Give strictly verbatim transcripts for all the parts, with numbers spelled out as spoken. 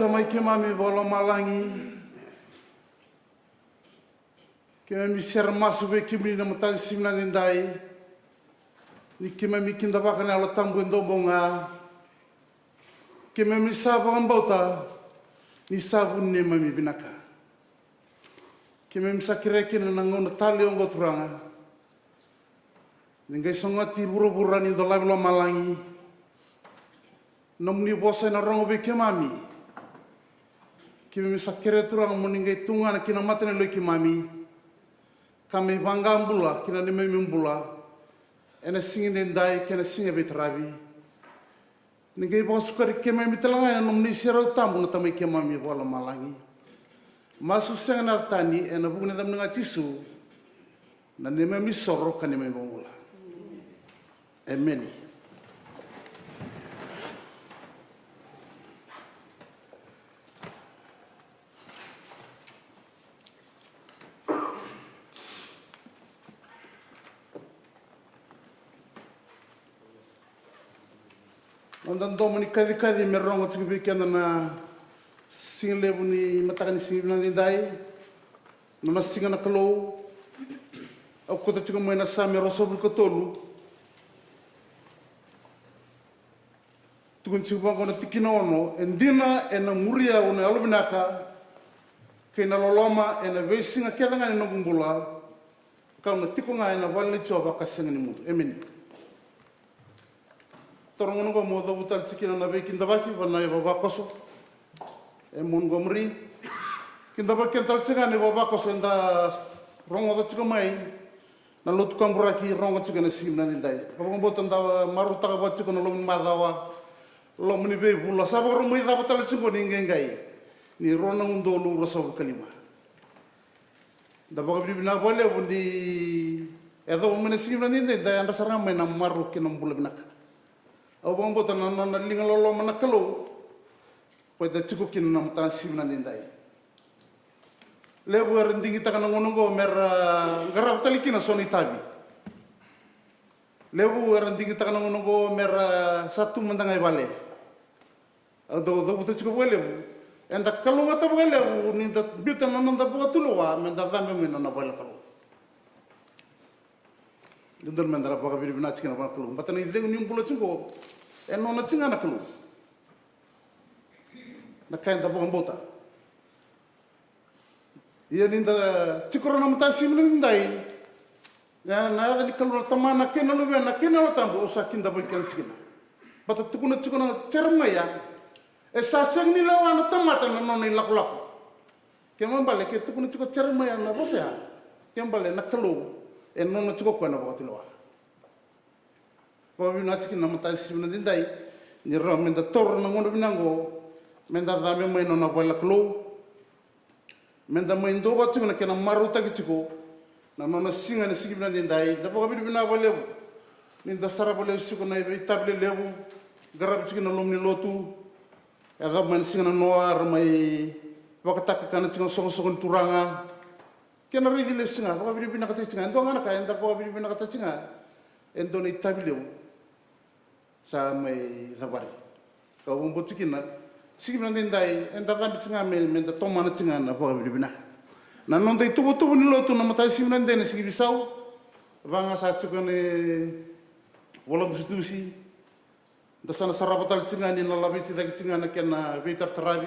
Mai keimami vakalomalagi, keimami sere masu vei kemuni na mataka ni siga vinaka edaidai, ni keimami kidavaka na Yalo Tabu e dua bau ga. Keimami sa vakabauta ni sa vu neimami vinaka. Keimami sa kerea kina na gauna talei oqo, Turaga, ni qai sogoti vuravura ni dolavi lomalagi. Nomuni vosa ena rogo vei keimami. Keimami sa kerea, Turaga, mo ni qai tugana ki na mata ni yaloi keimami, ka me vaqo na bula ki na neimami bula ena siga edaidai kei na siga veitaravi. Ni qai vakasukai keimami tale ga ena nomuni serau tabu, na Tamai keimami vakalomalagi. Masu sega ena yaca tani, ena vuku ni yacamuni ga, Jisu, na neimami isoro ka neimami ivakabula. Emeni. Noda domo ni kacikaci me rogo tiko vei keda na siga levu ni mataka ni siga vinaka edaidai. Nona siga na Kalou. Au kauta tiko mai na Same ruasagavulu ka tolu. Tukuni tiko vaqo na tikina ono: E dina ena muri au na yalovinaka kei na loloma ena veisiga kece ga ni noqu bula, kau na tiko ga ena vale i Jiova ka sega ni mudu. Emeni. Toro gona oqo mo cavuta tale tiko kina na veikidavaki vua na ivavakoso e Montgomery. Kidavaki keda tale tiko ga na ivavakoso eda rogoca tiko mai na lotu kaburaki, rogo tiko ena siga vinaka edaidai. Ka vakabauta da marautaka vua tiko na loma ni macawa, loma ni veivula. Sa vakarau mai cava tale tiko ni qai qai ni rua na udolu ruasagavulu ka lima. Da vakavinavinaka vakalevu ni yacova mai na siga vinaka edaidai, da yadra sara ga mai na marau kei na bula vinaka. Au vakabauta na nona liga loloma na Kalou, ko eda tiko kina na mataka ni siga vinaka edaidai. Levu era digitaka na gauna oqo mera qarava tale kina so na itavi. Levu era digitaka na gauna oqo mera sa tu mada ga i vale. Au dau cavuta tiko vakalevu, eda kalougata vakalevu ni da biuta na noda vakatulewa meda cabe mai na nona vale na Kalou. Dodonu meda na vakavinavinaka tiko na vale na Kalou, baleta na icegu ni bula tiko e nona tiko ga na Kalou. Na ka eda vakabauta. Ia ni da tiko rawa na mataka ni siga vinaka edaidai, na, na yaca ni Kalou na Tamana kei na Luvena kei na Yalo Tabu, au sa kidavaki keda tiko kina. Baleta tukuna tiko na Jeremaia, e sa sega ni lewa na tamata na nona ilakolako. Kena ibalebale ke tukuna tiko Jeremaia na vosa ya, kena ibalebale na Kalou e nona tiko o koya na vakatulewa. Vakavinavinaka tiko kina na mataka ni siga vinaka edaidai, ni rawa meda taura na gauna vinaka oqo meda cabe mai na nona vale na Kalou. Meda mai duavata tiko na kena marautaki tiko na nona siga ena siga vinaka edaidai. Da vakavinavinaka vakalevu ni da sarava lesu tiko na itavi lelevu, qaravi tiko na loma ni lotu. Yacova mai na siga na noa, ra mai vakatakakana tiko na soqosoqo ni Turaga. Kena raici lesu ga, vakavinavinakataki tiko ga. E dua ga na ka eda vakavinavinakataki tiko ga, e dua na itavi levu sa mai cavari. Kau vakabauta tiko kina, siga vinaka edaidai, eda cabe tiko ga me, meda tomana tiko ga na vakavinavinaka. Na noda ituvatuva ni lotu na mataka ni siga vinaka edaidai, na siga ni veisau, vaka ga sa tiko ena ivola dusidusi. Da sa na sarava tale tiko ga ni na laveti cake tiko ga na kena veitarataravi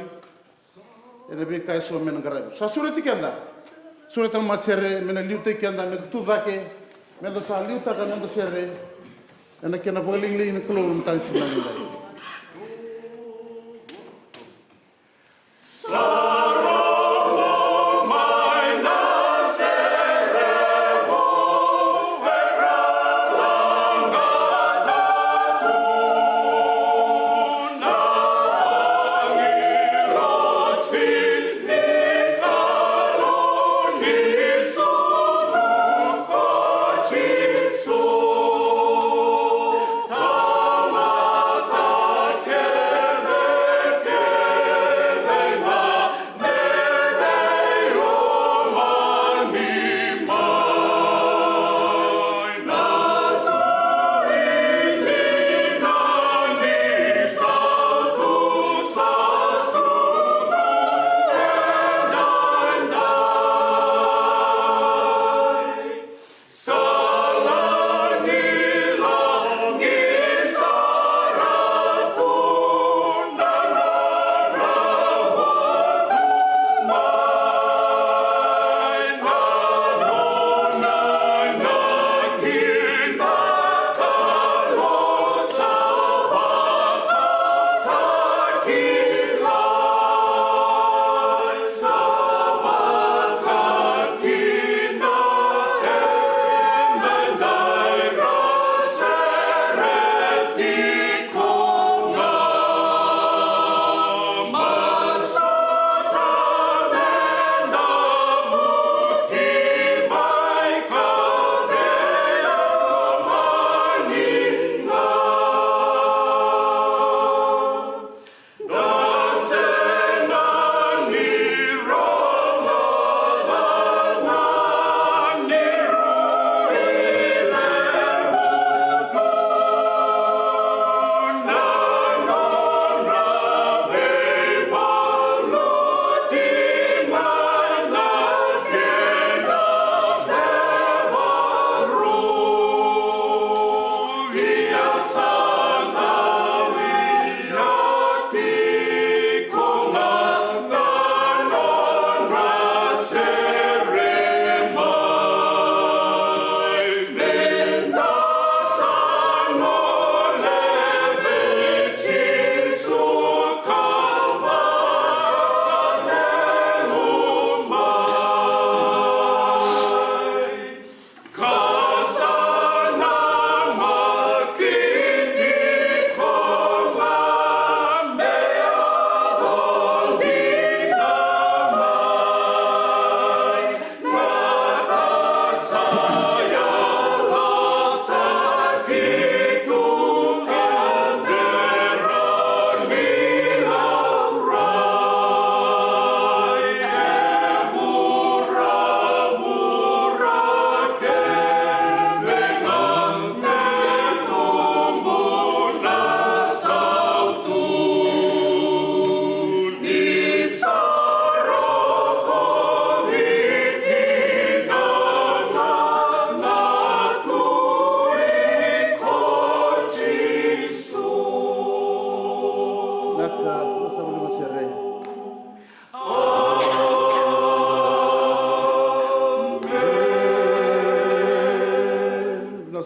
ena veika eso me na qaravi. Sa sureti keda, sureta na matasere me na liutaki keda meda tu cake, meda sa liutaka na noda sere ena kena vakalagilagi na Kalou na mataka ni siga vinaka edaidai.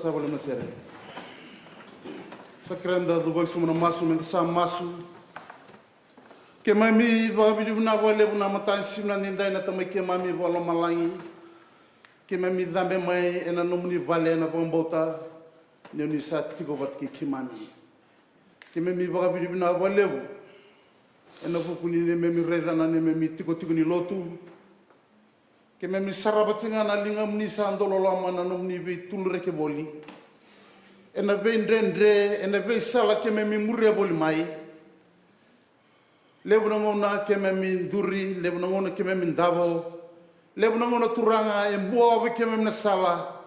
Sa vale na sere. Sa kerea da cuva i suma na masu, me da sa masu. Keimami vakavinavinaka vakalevu na mataka ni siga nidai na Tamai keimami vakalomalagi. Keimami cabe mai ena nomuni vale ena vakabauta ni oni sa tiko vata kei keimami. Keimami vakavinavinaka vakalevu ena vuku ni neimami raica na neimami tikotiko ni lotu. Keimami sarava tiko ga na ligamuni sa dau loloma na nomuni veitulureke voli ena veidredre, ena veisala keimami muria voli mai. Levu na gauna keimami duri, levu na gauna keimami davo, levu na gauna Turaga e buaovi keimami na sala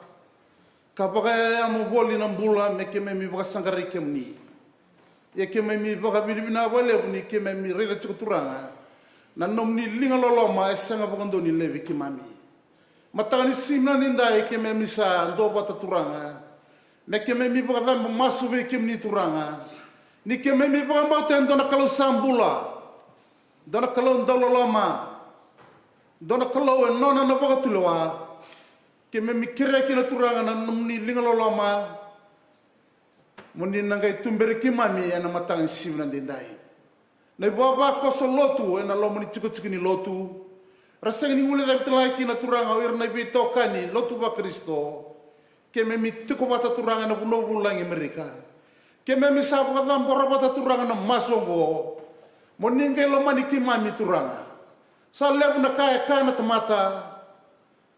ka vakayayamo voli na bula me keimami vakasaqarai kemuni. Ia keimami vakavinavinaka vakalevu ni keimami raica tiko Turaga na nomuni liga loloma e sega vakadua ni laivi keimami. Mataka ni siga nidai keimami sa duavata Turaga me keimami vakacabe masu vei kemuni Turaga, ni keimami vakabauta e dua na Kalou sa bula, dua na Kalou dau loloma, dua na Kalou e nona na vakatulewa. Keimami kerea kina Turaga na nomuni liga loloma mo ni na qai tuberi keimami ena mataka ni siga nidai. Na ivavakoso lotu ena loma ni tikotiko ni lotu, ra sega ni guilecavi tale ga kina Turaga o ira na veitokani lotu vaKarisito. Keimami tiko vata Turaga ena vanua vulagi Amerika. Keimami sa vakacabora vata Turaga na masu oqo mo ni qai lomani keimami Turaga. Sa levu na ka e kaya na tamata,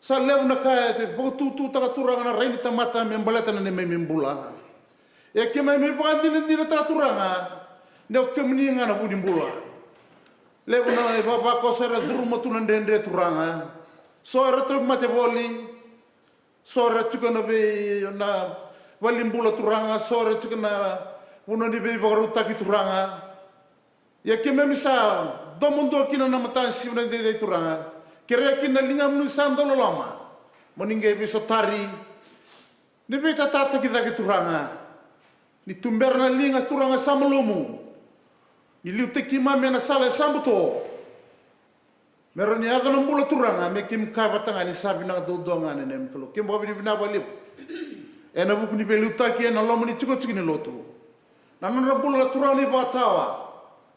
sa levu na ka e vakatututaka Turaga na rai ni tamata me baleta na neimami bula. Ia keimami vakadinadinataka Turaga ni o kemuni ga na vu ni bula. Levu na ivavakoso era curuma tu na dredre Turaga. So era tauvimate voli, so era tiko na vei na valenibula Turaga, so era tiko na vanua ni veivakarautaki Turaga. Ia keimami sa domodua kina na mataka ni siga nidai Turaga, kerea kina na ligamuni sa dau loloma mo ni qai veisotari. Ni veitatataki cake Turaga, ni tubera na liga Turaga sa malumu, ni liutaki keimami ena sala e sa buto. Me rawa ni yaco na bula Turaga me keimami kaya vata ga ni sa vinaka duadua ga na neimami Kalou. Keimami vakavinavinaka vakalevu ena vuku ni veiliutaki ena loma ni tikotiko ni lotu. Na nodra bula Turaga na ivakatawa,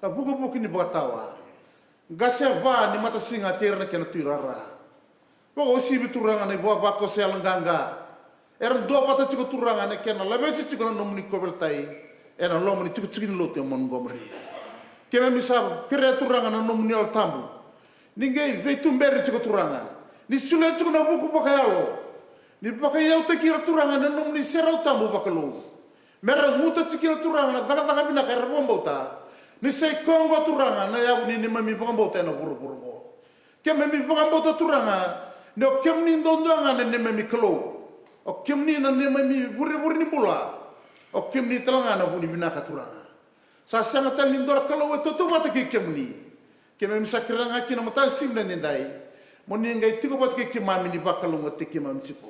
na vukivuki ni vakatawa, qase va ni matasiga kei ira na kena tuirara. Vakauasivi Turaga na ivavakoso yaloqaqa era duavata tiko Turaga ena kena laveti tiko na nomuni kauveilatai ena loma ni tikotiko ni lotu e Montgomery. Keimami sa kerea Turaga na nomuni Yalo Tabu ni qai veituberi tiko Turaga, ni solia tiko na vuku vakayalo, ni vakaiyautaki ira Turaga na nomuni serau tabu vakalou. Me ra guta tiko kina Turaga na cakacaka vinaka era vakabauta, ni sa i koya oqo Turaga na yavu ni neimami vakabauta ena vuravura oqo. Keimami vakabauta Turaga ni o kemuni duadua ga na neimami Kalou. O kemuni na neimami vurevure ni bula. O kemuni tale ga na vu ni vinaka Turaga. Sa sega tale ni dua na kalou e tautauvata kei kemuni. Keimami sa kerea ga kina mataka ni siga nidai mo ni qai tiko vata kei keimami ni vakalougatataki keimami tiko.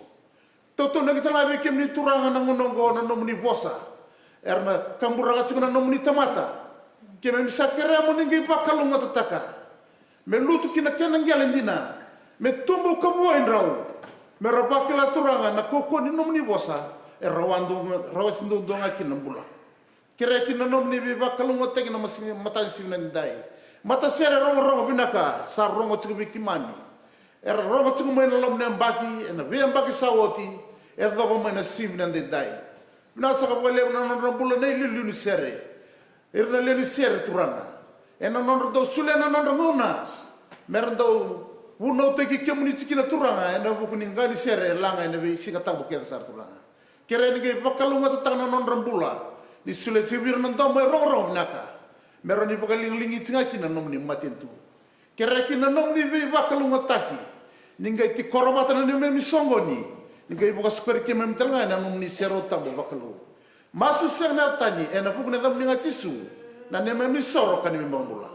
Tautaunaki tale ga vei kemuni Turaga na gauna oqo na nomuni vosa era na kaburaka tiko na nomuni tamata. Keimami sa kerea mo ni qai vakalougatataka me lutu ki na kena qele dina, me tubu ka vuai drau, me ra vakila Turaga na kaukauwa ni nomuni vosa e rawati duadua ga kina na bula. Kerea kina na nomuni veivakalougatataki na masi- mataka ni siga nidai. Matasere rogorogo vinaka sa rogo tiko vei keimami, era rogo tiko mai na loma ni yabaki, ena veiyabaki sa oti, e yacova mai na siga nidai. Vinaka saka vakalevu na nodra bula na iliuliu ni sere, ira na lewe ni sere Turaga, ena nodra dau solia na nodra gauna me ra dau vunautaki kemuni tiko kina Turaga ena vuku ni qa ni sere e laga ena veisiga tabu kece sara Turaga. Kerea ni qai vakalougatataka na nodra bula, ni solia tiko vei ira na domo e rogorogo vinaka, me rawa ni vakaligaligi tiko ga kina na nomuni matanitu. Kerea kina na nomuni veivakalougatataki, ni qai tikora vata na neimami soqoni, ni qai vakasukari keimami tale ga ena nomuni serau tabu vakalou. Masu sega na yaca tani, ena vuku ni yacamuni ga Jisu, na neimami isoro ka neimami iVakabula.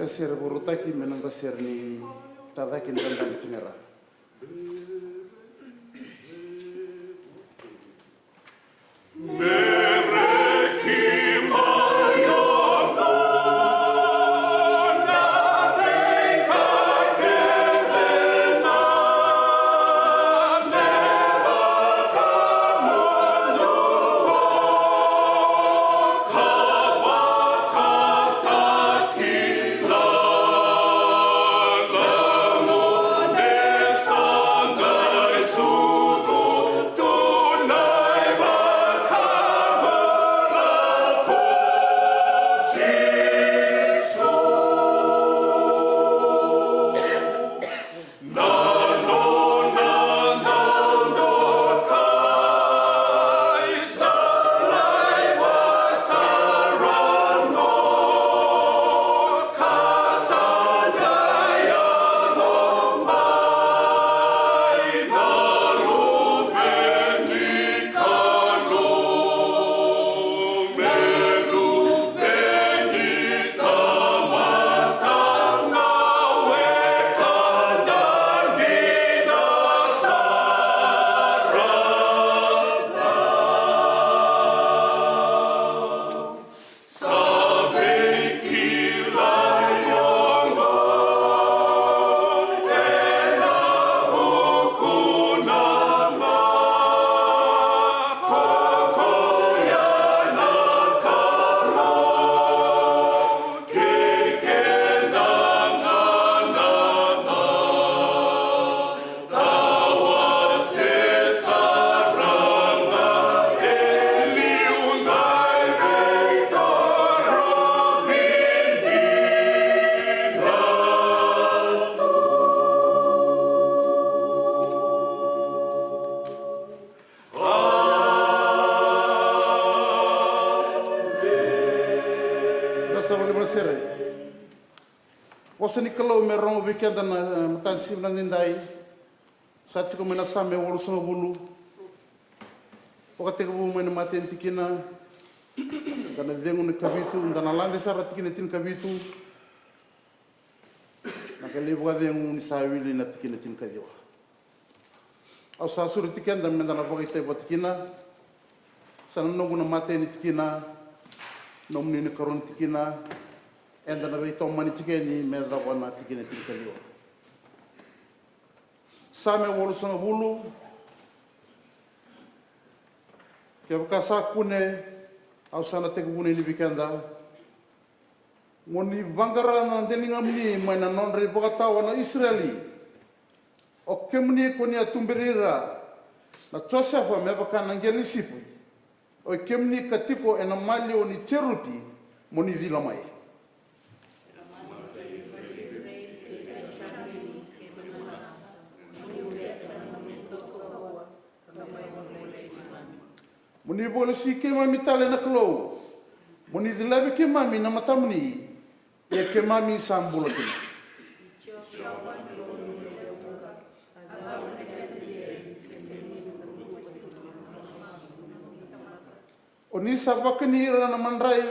Sere vorotaki me na qasere ni tacake ni dadani tinera. Vosa ni Kalou me rogo vei keda na, eh, mataka ni siga nidaidai. Sa tiko mai na Same walusagavulu. Vakatekivu mai na matai ni tikina. Da na cegu na kavitu, da na lade sara tikina tinikavitu. Na qai lai vakacegu ni sa wili na tikina tinikaciwa. Au sa sureti keda meda na vakaitavi vata kina. Sa na noqu na matai ni tikina, nomuni na karua ni tikina, eda na veitomani tiko yani me yacova na tikina tinikaciwa. Same walusagavulu. Kevaka sa kune, au sa na tekivuna yani vei keda. Mo ni vaqara na daligamuni mai na nodra ivakatawa na Isireli. O kemuni ko ni a tuberi ira na Josefa me vaka na qele ni sipi. O i kemuni ka tiko ena maliwa ni jerupi, mo ni cila mai. Mo ni vakalesui keimami tale na Kalou. Mo ni cilavi keimami na matamuni, ia keimami sa bula kina. O ni sa vakani ira na madrai,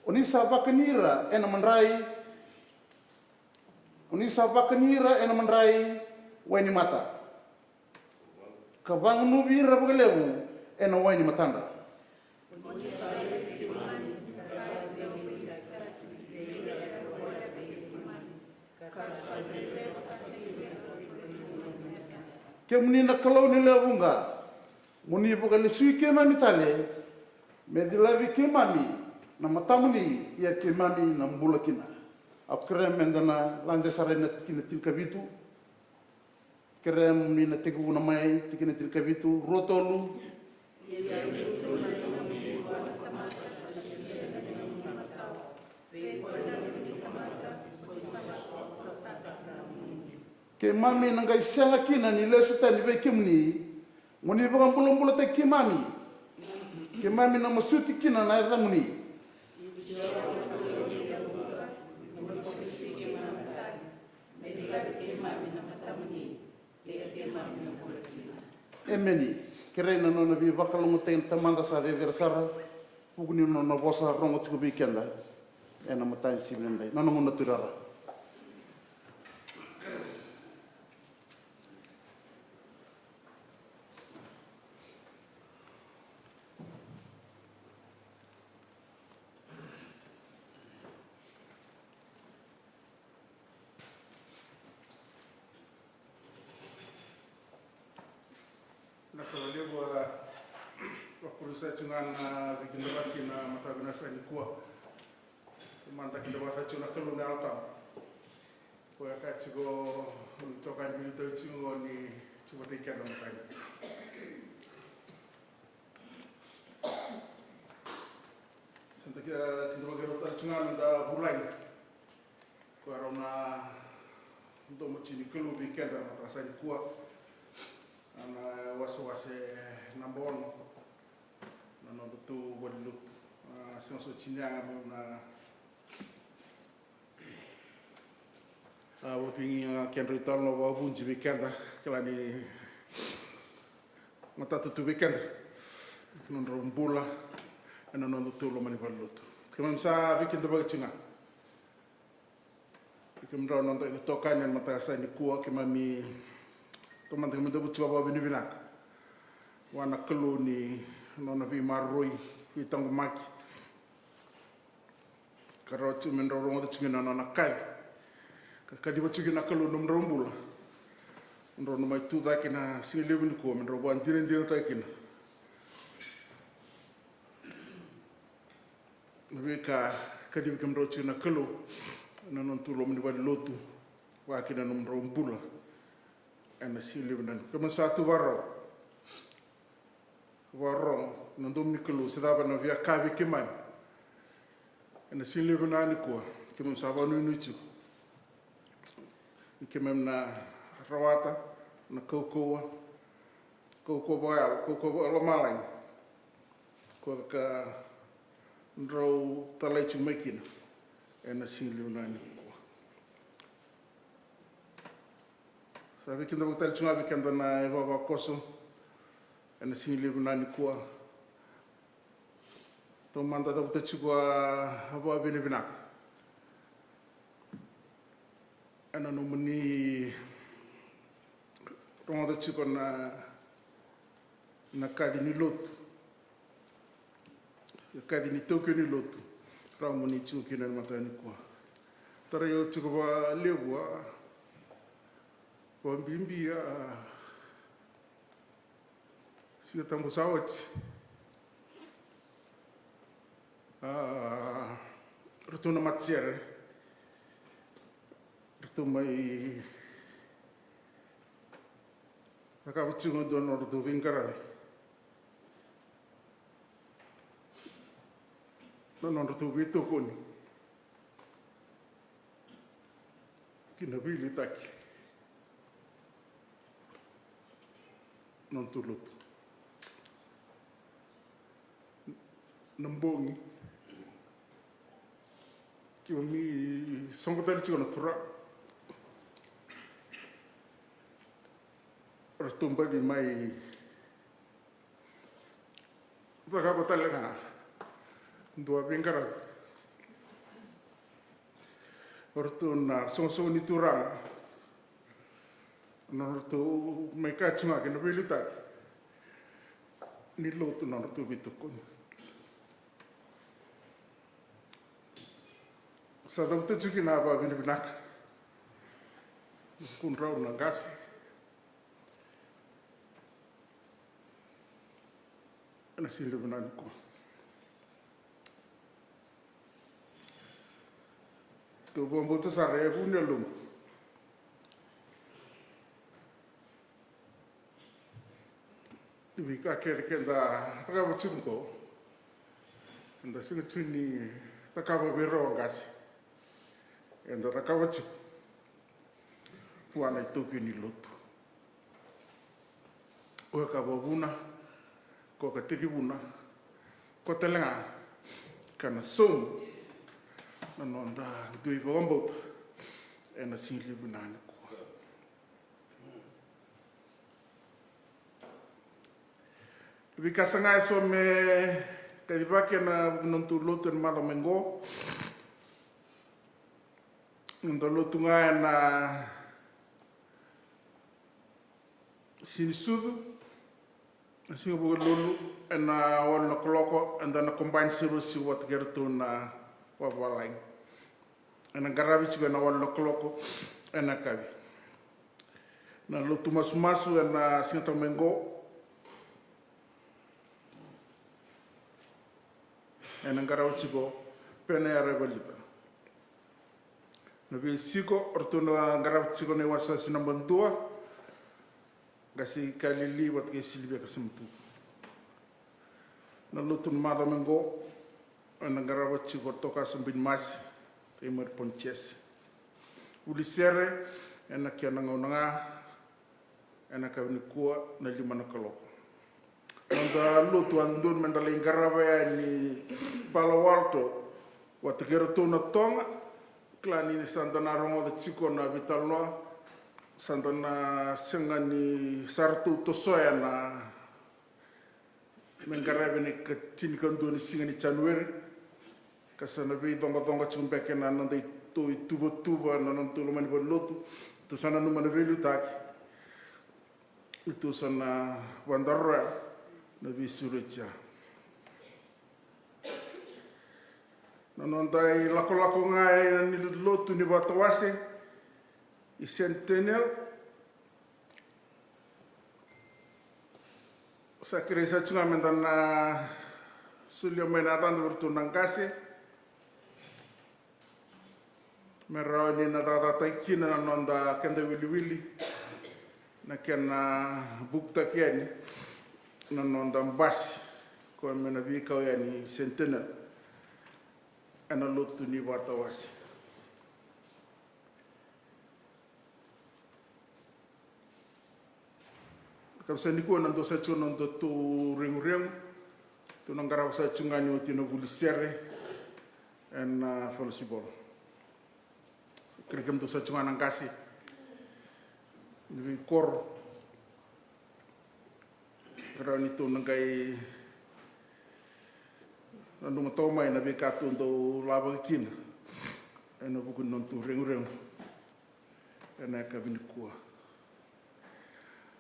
o ni sa vakani ira ena madrai, o ni sa vakani ira ena madrai wainimata, ka vagunuvi ira vakalevu ena wai ni matadra. Kemuni na Kalou ni lewe vuqa, mo ni vakalesui keimami tale, me cilavi keimami na matamuni, ia keimami na bula kina. Au kerea meda na lade sara ena tikina tinikavitu. Kerea mo ni na tekivuna mai tikina tinikavitu, rua, tolu. Keimami na qai sega kina ni lesu tani vei kemuni, mo ni vakabulabulataki keimami. Keimami na masuti kina na yacamuni. Emeni. Kerei na nona veivakalougatataki na Tamada sa cecere sara, vuku ni nona vosa rogo tiko vei keda. ena mataka ni siga edaidai. Na nomu na tuirara. Na sa levu a vakurusa tu ga na veikidavaki na mataka vinaka sa nikua. Mada kidavaka sa tu na Kalou na Yalo Tabu. Ko ya ka tiko ni toka ni vili toi tiko ni tiko vata i keda na mataka. Sa da kidavaki rau tale tu ga na da vulagi. Ko ya rau na domo tiko ni Kalou vei keda na mataka sa nikua. Na wasewase naba ono. Na noda tu valenilotu. A, sega soti ni yaga me na A, vapigi ga kedrau italanoa vakavuji vei keda, kila ni matata tu vei keda. Nodrau bula ena noda tu loma ni valenilotu. Keimami sa veikidavaki tiko ga. Kemudrau noda itokani ena mataka sa nikua, keimami taumada keimami dau vuci vakavinavinaka vua na Kalou ni nona veimaroroi, veitaqomaki. Ka rawa tiko me drau rogoca tiko kina na nona kaci. Ka kaciva tiko kina na Kalou nomudrau bula. Drau na mai tu cake na siga levu nikua me drau vakadinadinataka kina na veika kacivi kemudrau tiko na Kalou ena nona tu loma ni valenilotu. Vaka kina nomudrau bula ena siga levu nikua. Keimami sa tu vakarau. Vakarorogo na domo ni Kalou se cava na via kaya vei keimami ena siga levu nikua. Keimami sa vakanuinui tiko ni keimami na rawata na kaukauwa, kaukauwa vakayalo, kaukauwa vakalomalagi. Koya ka drau talai tiko mai kina ena siga levu nikua. Sa veikidavaki tale tiko ga vei keda na ivavakoso ena siga levu nikua. Taumada cavuta tiko a vakavinavinaka ena nomuni rogoca tiko na, na kaci ni lotu. Kaci ni taukei ni lotu. Rawa mo ni tiko kina ena mataka nikua. Tarai au tiko vakalevu a vakabibi a Siga Tabu sa oti. A, ratou na matasere. Ratou mai cakava tiko e dua na nodratou veiqaravi, na nodratou veitokoni ki na veiliutaki na nodratou lotu. Na bogi keimami soqo tale tiko na turaga, ratou baci mai cakava tale ga e dua veiqaravi. O ratou na soqosoqo ni turaga, na nodratou mai kaya tu ga kei na veiliutaki ni lotu na nodratou veitokoni. Sa cavuta tiko kina na vakavinavinaka. Kudrau na qase ena siga levu nikua. Tou vakabauta sara e vu ni yaloqu. Veika kece keda cakava tiko qo, eda sega tu ni cakava vei rau a qase. Eda cakava tiko vua na itaukei ni lotu. Koya ka vakavuna, koya ka tekivuna, koya tale ga ka na sauma na noda dui vakabauta ena siga levu nikua. Veika saga eso me kacivaki ena vuku ni nodatou lotu ena macawa mai qo. Noda lotu ga ena Sinisucu, na siga Vukelulu, ena walu na kaloko, eda na combine service tiko vata kei iratou na vakavalagi. Ena qaravi tiko ena walu na kaloko ena yakavi. Na lotu masumasu ena siga tale mai qo, ena qaravi tiko Pene Yaraivalita. Na veisiko, o ratou na qaravi tiko na iwasewase naba dua, Qase i Kalili vata kei Silivia Kasamatu. Na lotu na macawa mai qo, ena qaravi tiko Tokasa Binimasi kei Mariponi Jese. Vuli sere ena kena gauna ga, ena yakavi nikua na lima na kaloko. Noda lotu a dodonu meda lai qarava yani Palo Alto vata kei iratou na Toga. Kila ni sa da na rogoca tiko na veitalanoa, sa da na sega ni sa ratou tosoya na me qaravi ena ikatinikadua ni siga ni January. Ka sa na veicoqacoqa tiko beka ena noda itou ituvatuva na noda tou loma ni valenilotu. Tou sa nanuma na veiliutaki. Tou sa na vadaroya na veisureti ya. Na noda ilakolako ga ena lotu ni vatawase i Centennial. Sa kerei sa tu ga meda na solia mai na yacada vei iratou na qase. Me rawa ni na cakacakataki kina na noda keda wiliwili, na kena bukutaki yani na noda basi, koya me na veikau yani Centennial ena lotu ni vatawase. Ka vasa nikua na dua sa tu na noda tou reguregu, tou na qarava sa tu ga ni oti na vuli sere ena fellowship hall. Kerei kemudou sa tu ga na qase ni veikoro, ka rawa ni tou na qai nanuma toka mai na veika tou dau lavaki kina ena vuku ni nodatou reguregu ena yakavi nikua.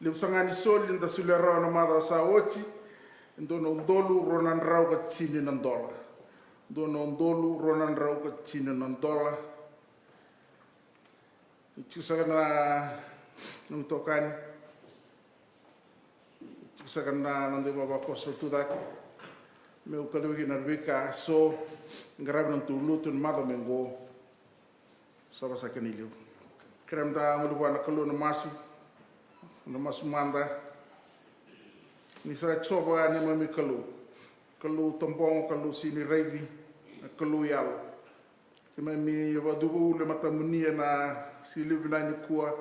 Levu sara ga ni soli da solia rawa na macawa sa oti, e dua na udolu rua na drau ka tini na dola. Dua na udolu rua na drau ka tini na dola. E tiko saka na nomu itokani, e tiko saka na noda ivavakoso tucake, meu kaciva kina na veika so qaravi na nodatou lotu ena macawa mai qo. Sa vaka saka na i levu. Kerei meda gole vua na Kalou ena masu. Meda masu mada. Ni sa Jiova neimami Kalou, Kalou tabogo, Kalou sega ni raici, na Kalou yalo. Keimami vakacuva ulu e matamuni ena siga levu vinaka nikua.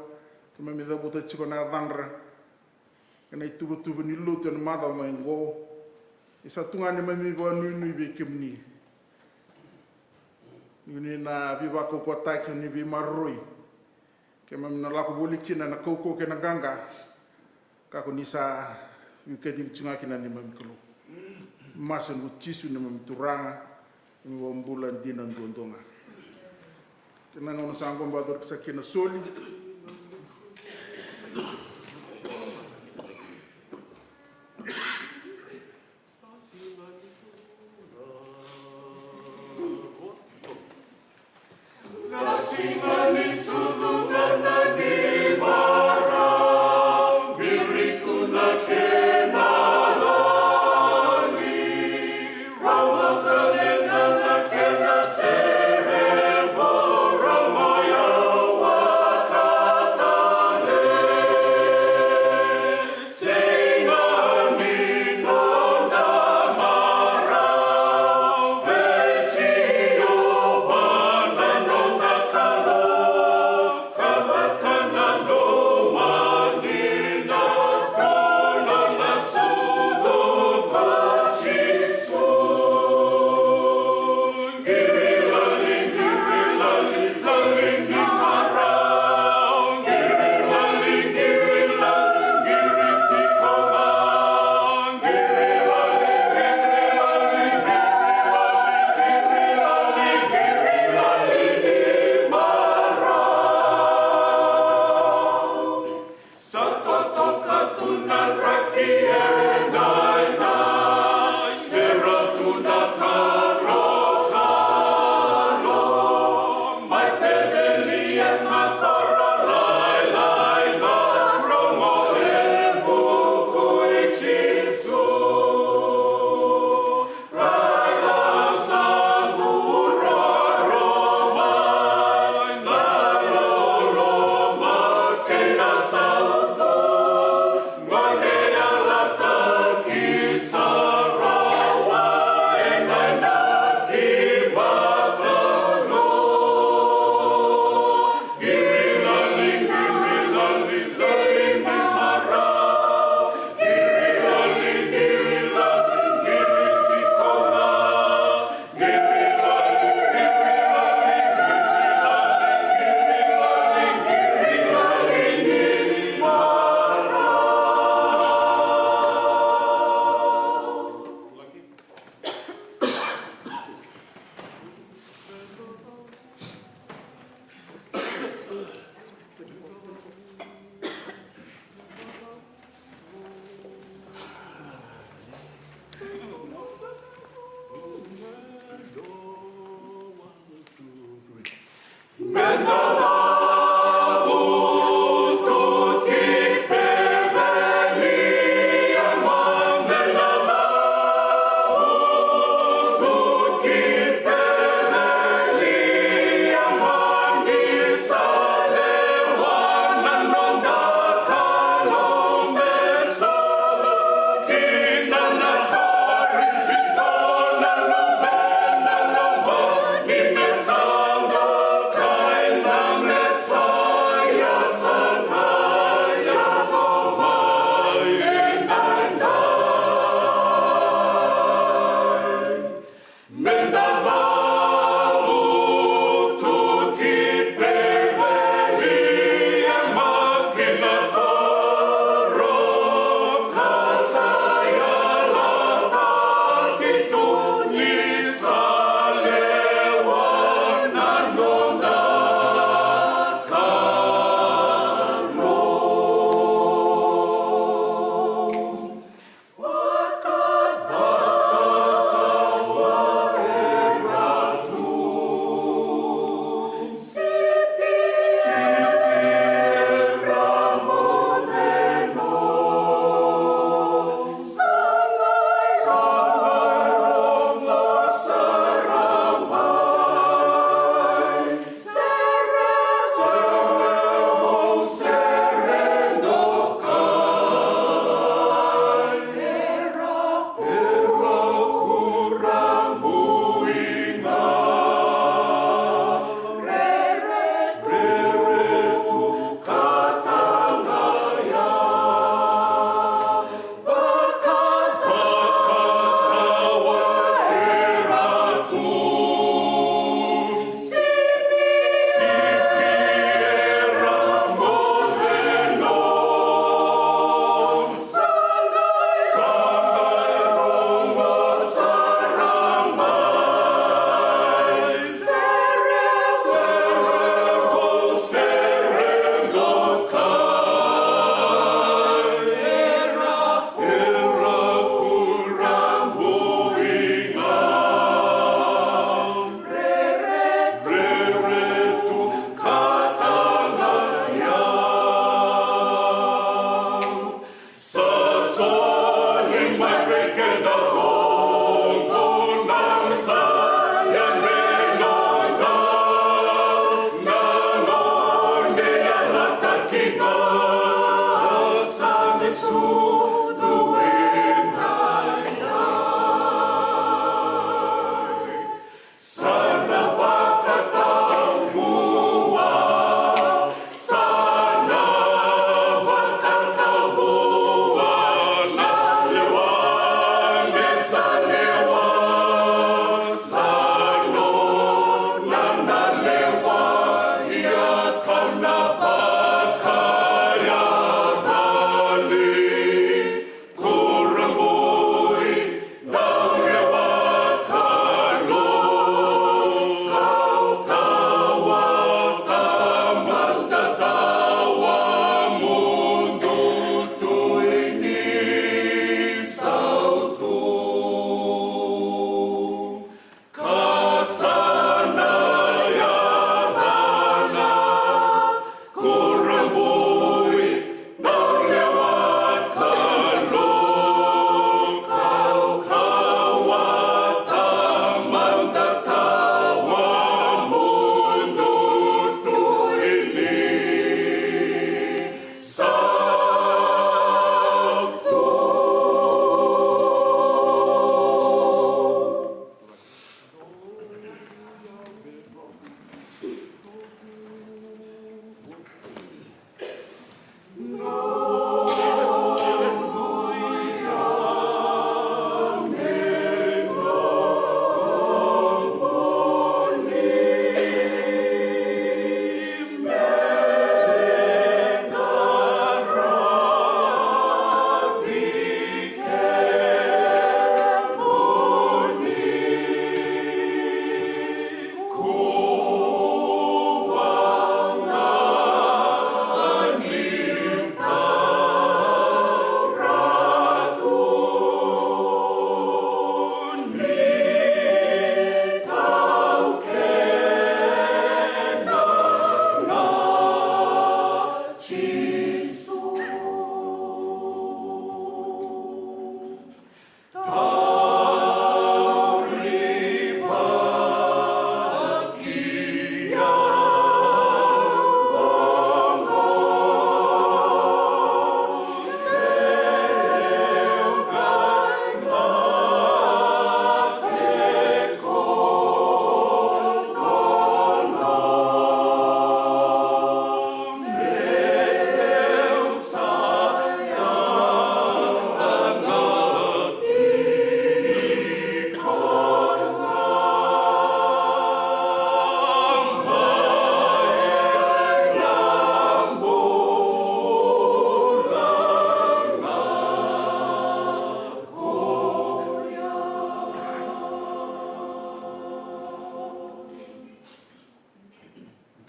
Keimami cavuta tiko na yacadra ena ituvatuva ni lotu ena macawa mai qo. Ni sa tu ga neimami vakanuinui vei kemuni ni na veivakaukauwataki, ni veimaroroi. Keimami na lako voli kina na kaukauwa kei na qaqa. Kakua ni sa veikacivi tu ga kina neimami Kalou. Masu ena vuku i Jisu neimami Turaga, neimami iVakabula dina duadua ga. Kena gauna sa qo bau cori saka kina na soli.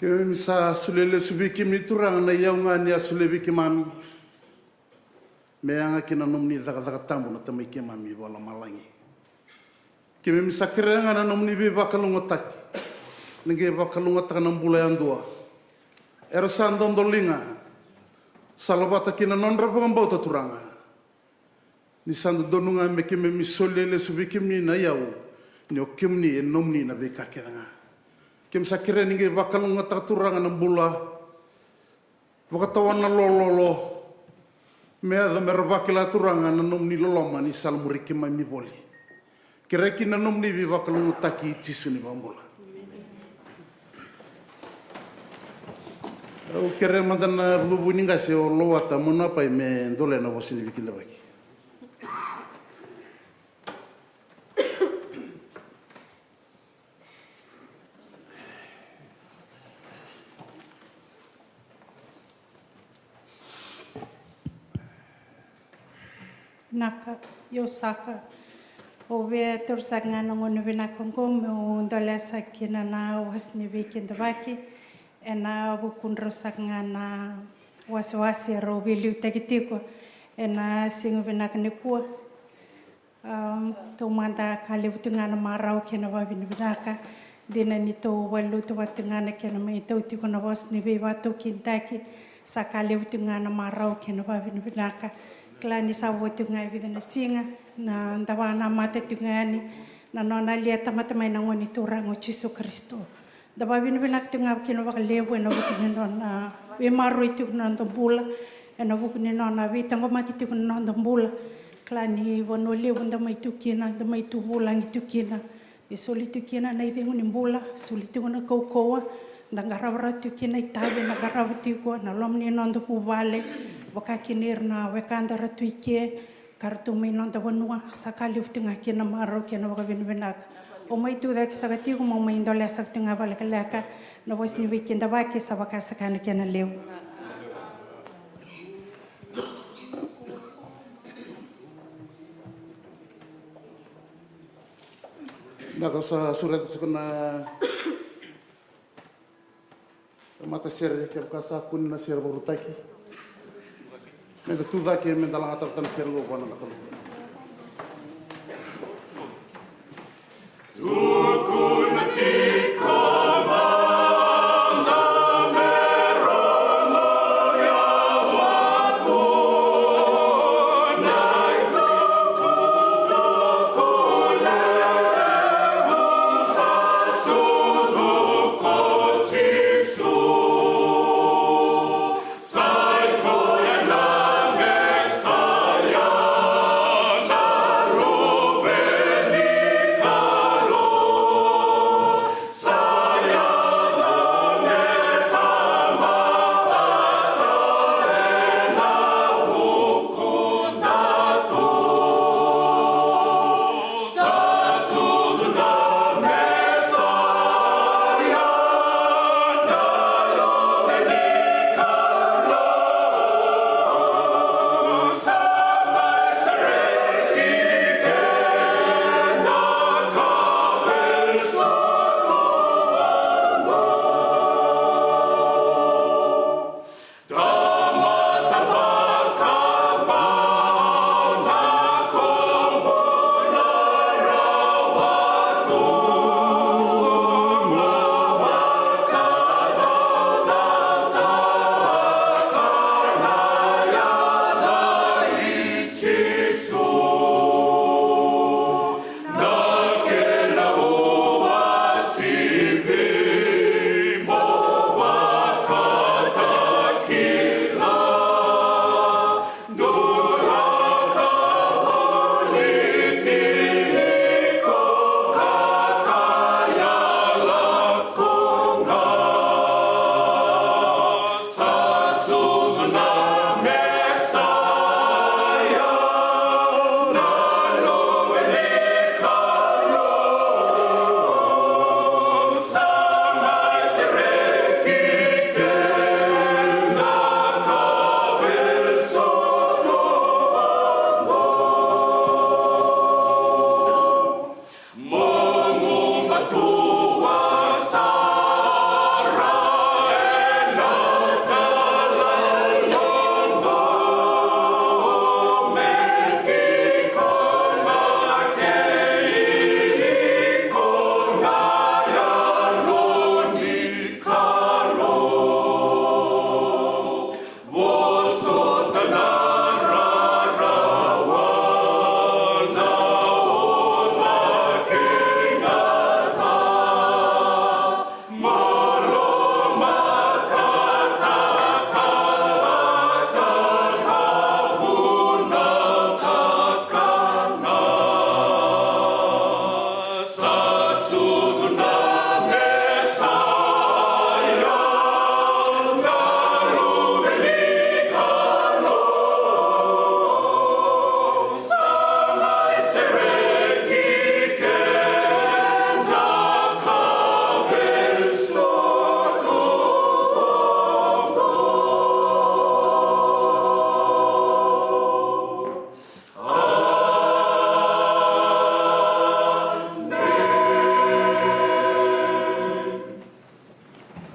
Keimami sa solia lesu vei kemuni Turaga na iyau ga ni a solia vei keimami me yaga ki na nomuni cakacaka tabu na Tamai keimami vakalomalagi. Keimami sa kerea ga na nomuni veivakalougatataki, ni qai vakalougatataka na bula yadua era sa dodoliga, salavata kei na nodra vakabauta Turaga. Ni sa dodonu ga me keimami solia lesu vei kemuni na iyau, ni o kemuni e nomuni na veika kece ga. Keimami sa kerea ni qai vakalougatataka Turaga na bula, vakatawana na lololo, me yaco me ra vakila Turaga na nomuni loloma ni salamuri keimami voli. Kerea kina na nomuni veivakalougatataki, Jisu na iVakabula. Au kerea mada na vuvu ni qase o Lowata Manuapai me dolea na vosa ni veikidavaki. Naka, io saka. Au via taura saka ga na gauna vinaka oqo meu dolea saka kina na wase ni veikidavaki ena vukudrau saka ga na wasewase erau veiliutaki tiko ena siga vinaka nikua. Am, taumada ka levu tiko ga na marau kei na vakavinavinaka. Dina ni tou valelotu vata tiko ga na kena mai tau tiko na vosa ni veivakataukeitaki. Sa ka levu tiko ga na marau kei na vakavinavinaka. Kila ni sa vo tiko ga e vica na siga, na da vakanamata tiko ga yani na nona a lia tamata mai na Gone Turaga o Jisu Karisito. Da vakavinavinaka tiko ga kina vakalevu ena vuku ni nona veimaroroi tiko na noda bula, ena vuku ni nona veitaqomaki tiko na noda bula. Kila ni vanua levu da mai tu kina, da mai tu vulagi tu kina. E soli tiko kina na icegu ni bula, soli tiko na kaukauwa, da qarava rawa tiko kina itavi, da qarava tiko na loma ni noda vuvale, vaka kina ira na wekada ra tu i ke, ka ra tu mai noda vanua, sa ka levu tiko ga kina na marau kei na vakavinavinaka. Au mai tu cake saka tiko, mo mai dolea saka tiko ga vakalekaleka na vosa ni veikidavaki, sa vaka saka na kena levu. Na ka sa sureta tiko na matasere, kevaka sa kune na sere vakarautaki, meda tu cake, meda lagata vata na sere oqo vua na Kalou.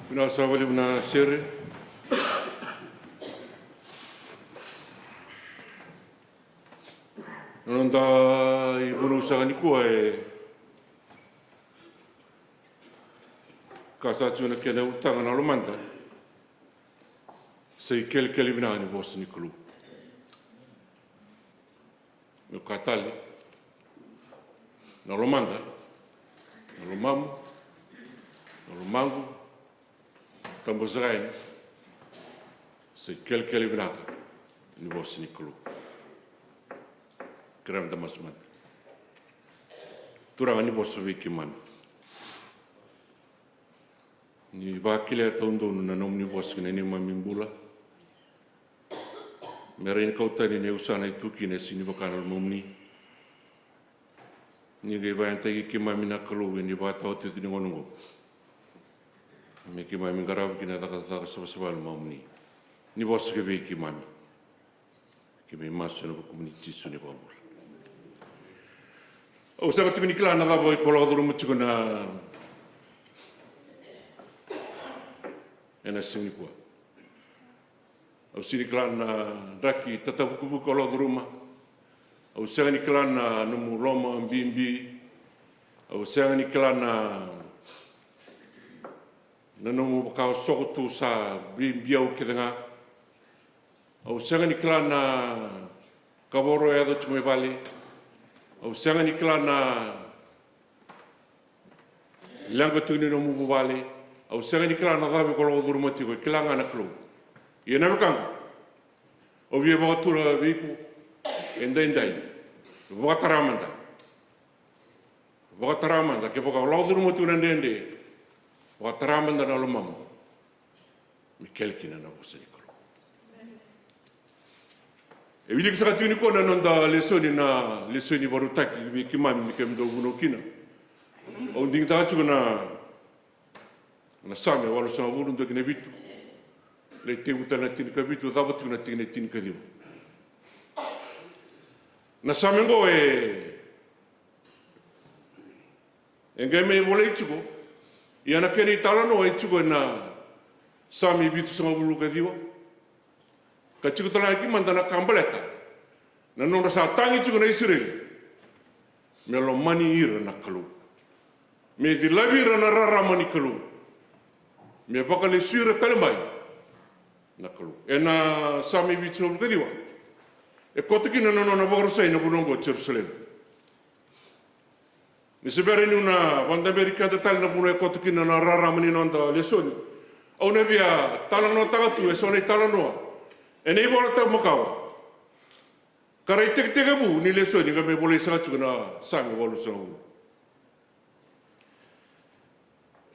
Vinaka saka vakalevu na sere. Na noda ivunau saka nikua e ka sa tu na kena utaga na lomada. Sa ikelekele vinaka ni vosa ni Kalou. Meu kaya tale, na lomada, na lomamu, na lomaqu, tabu saka yani, sa ikelekele vinaka ni vosa ni Kalou. Kerea meda masu mada. Turaga, ni vosa vei keimami. Ni vakilai taudonu na nomuni vosa ki na neimami bula. Me rawa ni kau tani na iusana e tu kina e sega ni vaka na lomamuni. Ni qai vakayagataki keimami na Kalou ena ivakataotioti ni gauna oqo, me keimami qarava kina na cakacaka savasava e lomamuni. Ni vosa ki vei keimami. Keimami masu ena vukumuni Jisu na iVakabula. Au sega tiko ni kila na cava iko lako curuma tiko na, ena siga nikua. Au sega ni kila na draki tatavukivuki o lako curuma. Au sega ni kila na nomu loma bibi. Au sega ni kila na, na nomu vaka o soko tu sa bibi au kece ga. Au sega ni kila na kavoro e yaco tiko mai vale. Au sega ni kila na leqa tiko ni nomu vuvale. Au sega ni kila na cava iko lako curuma tiko, e kila ga na Kalou. Ia na wekaqu, au via vakatura vei iko edaidai. Vakatara mada. Vakatara mada, kevaka o lako curuma tiko na dredre, vakatara mada na lomamu. Me kele kina na vosa ni Kalou. E wiliki saka tiko nikua na noda lesoni, na lesoni vakarautaki vei keimami me keimami dau vunau kina. Au digitaka tiko na, na Same walusagavulu, dua ki na vitu. Lai tekivu tale na tinikavitu, cava tiko na tikina e tinikaciwa. Na Same oqo e E qai mai volai tiko, ia na kena italanoa e tiko ena Same vitusagavulu ka ciwa. Ka tiko tale ga ki mada na ka baleta na nodra sa tagi tiko na Isireli me lomani ira na Kalou, me cilavi ira na rarama ni Kalou, me vakalesui ira tale mai na Kalou. Ena Same vitusagavulu ka ciwa e koto kina na nona vakarusai na vanua oqo o Jerusalemi. Ni se bera niu na vakadaberi keda tale na vanua e koto kina na rarama ni noda lesoni, au na via talanoataka tu eso na italanoa ena iVola Tabu Makawa, ka ra itekitekivu ni lesoni ka me volai saka tiko na Same walusagavulu.